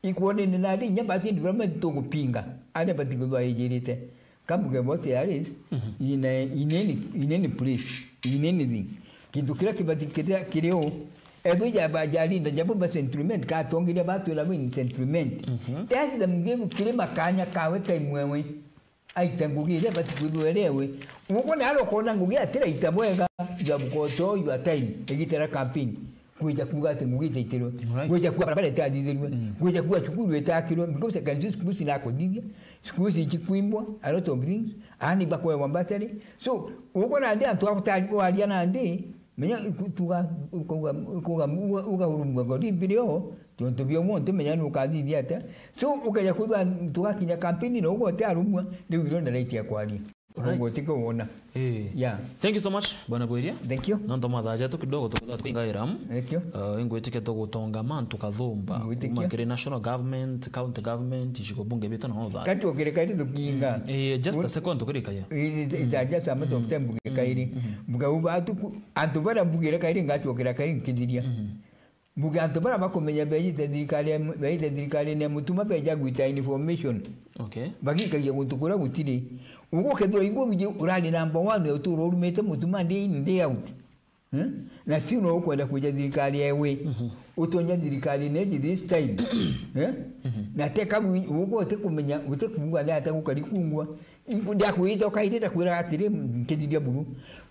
ikwonene nari inya bati development tugupinga. Aria bati kuthwa ijirite. Kambuge bote aris, mhm, in a, in any, in any place, in anything. Kintu kiria kibati kiria kiri o, ethwe ja ba jarinda, jabo ba settlement, ka atongeria batwira bo in settlement. Mhm. Tell them give Kirima kanya kawe time wewe. Aite ngugi iria bati kwithwa erewe. Uguo nari ukona ngugi atiraita bwega, you have got all your time, igitera campaign. Kwija kuuga ati ngugi itaitirwe. Alright. Kwija kuuga barabara itathithirwe. Mm. Kwija kuuga cukuru itakirwe. Because I can see schools inakuthithia. Schools ichikwimbwa, a lot of things. Ani bakwewa mbacari. So, uko nandi antu akutari kwaria nandi, menya iku-, tuga, ukuga, ukuga, uga, uga urumwa godi video, tontu bio muntu menya nukathithia atia. So, ukeja kuuga tugakinya campaign na ugo ati arumwa, riu iro na right ya kwaria. Alright. Uguo tiko wona. Eh. Yeah. Thank you so much, Bwana Bweria. Thank you. Nontu mathaa jetu kidogo tukutha tukingaira. Thank you. Uh, ingwitikia tugutonga mantu kathumba. Ngwitikia. Kuma kiri national government, county government, icigo bunge bitu na other. Kati ukireka iri tukinga. Mm, eh, just a second tukirikaia. Eh, eh, eh, just a matter of time, mm, mbuge kairi. Mm. Mbuga uba atuku, antu bara mbugire kairi ngacokera kairi nkithiria. Mm. Mbuge antu bara bakumenya beejite thirikari ya, beejite thirikarine ya Mutuma beeja gwita information. Okay. Bagikagia guntu kuria gutiri. Ugukethirwa igwe buje urari number one ya uturo urumite Mutuma day in, day out. Eh? Na si no ukwenda kwija thirikari ewe. Mhm. Utonya thirikari neji this time. Eh? Mhm. Na teka wi-, ugwe utikumenya, utikuuga ni ata gukari kungwa. Iku ndiakwita ukairira kwira atiri, nkithiria buru.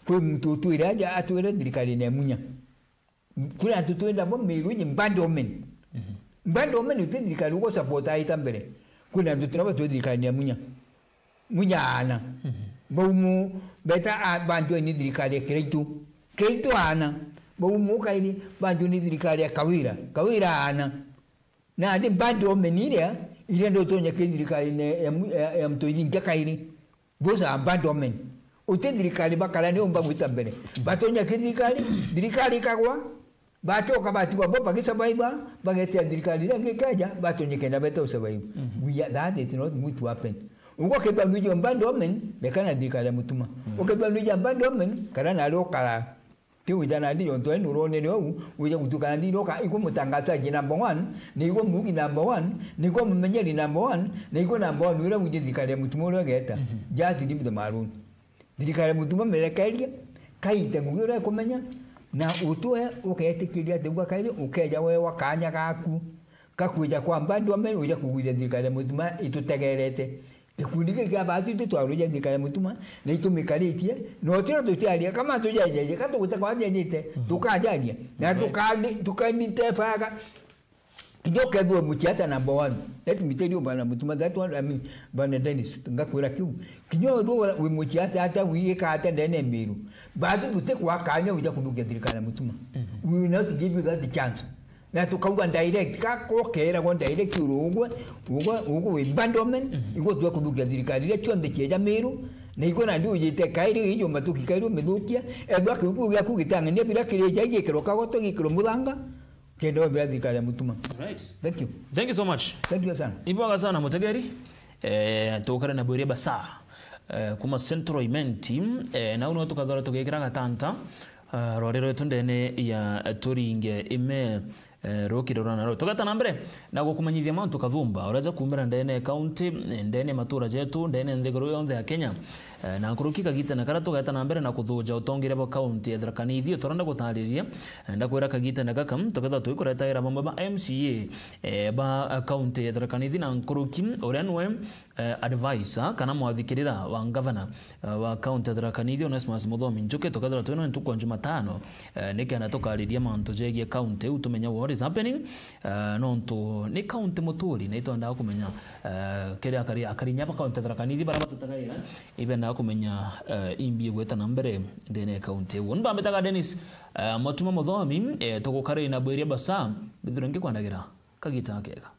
Kwi muntu utwire aja atwire thirikari ne munya. Kuri antu twenda bo Meru ni bad omen. Mhm. Bad omen uti thirikari ugo support aita mbere. Kuri antu twenda bo twi thirikari ya munya. Munya ana. Mhm. Baumu beta a-, bantu ni thirikari ya Kiraitu. Kiraitu ana. Baumu kairi bantu ni thirikari ya Kawira. Kawira ana. Na ndi bad omen iria, iria ndotonya ki thirikari ne, ya mu-, ya, ya mtu ithingia kairi. Those are bad omen. Uti thirikari bakara ni umba gwita mbere. Batonya ki thirikari, thirikari ikagwa, Bacoka batigwa bo bagisurvive, bagetia thirikari iria ingi ikeja, batonye kenda bete usurvive. Mhm. We are, that is not going to happen. Ugo kethwa nuija abandonment, rekana thirikari ya Mutuma. Mhm. Ukethwa nuija abandonment, kana nari ukara. Ti wija nandi jontu eni uronere ou, wija gutuika nandi iroka, igwe mutangazaji number one, na igwe mugi number one, na igwe mumenyeri number one, na igwe number one uria wiji thirikari ya Mutuma uria ugeta. Mhm. Just leave them alone. Thirikari ya Mutuma mirekerie, kaite ngugi uria ikumenya, na utwe uketikiria ati gwa kairi ukeja wewa kanya gaku, kakwija kwa abandonment, uja kugwithia thirikari ya Mutuma itutegerete. Gikundi giki kia baatu itu twarwija thirikari ya Mutuma, na itumikaritie, na utiro tutiaria, kama tujajaje, ka tugute kwa jajaite, mhm, tukajaria. Na, right, tukani-, tukanitebaga, kinya ukethua muciaca number one. Let me tell you, bwana Mutuma, that one, I mean, bwana Dennis, ngakwira kiu. Kinya uthua wi muciaca ata, wigika ata ndene Miru. Baatu tutikwa kanya wija kuthukia thirikari ya Mutuma. Mhm. We will not give you that chance. Na tukauga direct, ka kokeragwa direct uru ugwe, ugwe, ugwe wi abandonment, mhm, igwe twe kuthukia thirikari iria cionthe cieja Miru, na igwe nandi ujite kairi ijo matuki kairi umithukia, ethwa kiu kiu giaku gitang'ania bira kirija gikirwo kagoto gikirwo muthanga, kenda wambira thirikari ya Mutuma. Right. Thank you. Thank you so much. Thank you sana. Ibwaga sana mutegeri. Eh, tukare na Bwiria Basa, eh, kuma Central Imenti, eh, nau no tukathora tugikira gatanta, eh, rwari rwetu ndene ya Turinge Ime, eh, rukirora naro. Tugeta na mbere na gukumanyithia mantu kathumba, ureza kuumira ndene ya county, eh, ndene ya matura jetu, ndene ya nthiguru yonthe ya Kenya. Eh, na nkuruki kagitene karia tugeta na mbere na kuthuja utongeria bwa county ya Tharaka Nithi, turenda gutariria, eh, ndakwira kagitene gaka, tukethwa twikuretaira bamwe ba M C A, eh, ba, eh, county ya Tharaka Nithi na nkuruki uria nwe eh, advisor kana mwathikirira wa ngavana, eh, wa county ya Tharaka Nithi, Onesmus Muthomi Njuki, tukethirwa twina ntuku ya Jumatano, eh, nikenda tukariria mantu jegie county iu, tumenye what is happening, eh, nontu ni county muturi, na itwendaga kumenya, eh, kiria akari, akari inya ba county ya Tharaka Nithi baria batutagaira, ibendaga kumenya, eh, imbi igwita na mbere ndene ya county iu. Ni bambitaga Dennis, eh, Mutuma Muthomi, eh, tugukariri na Bwiria Basa, mbithirwe ngikwandagira kagita kega.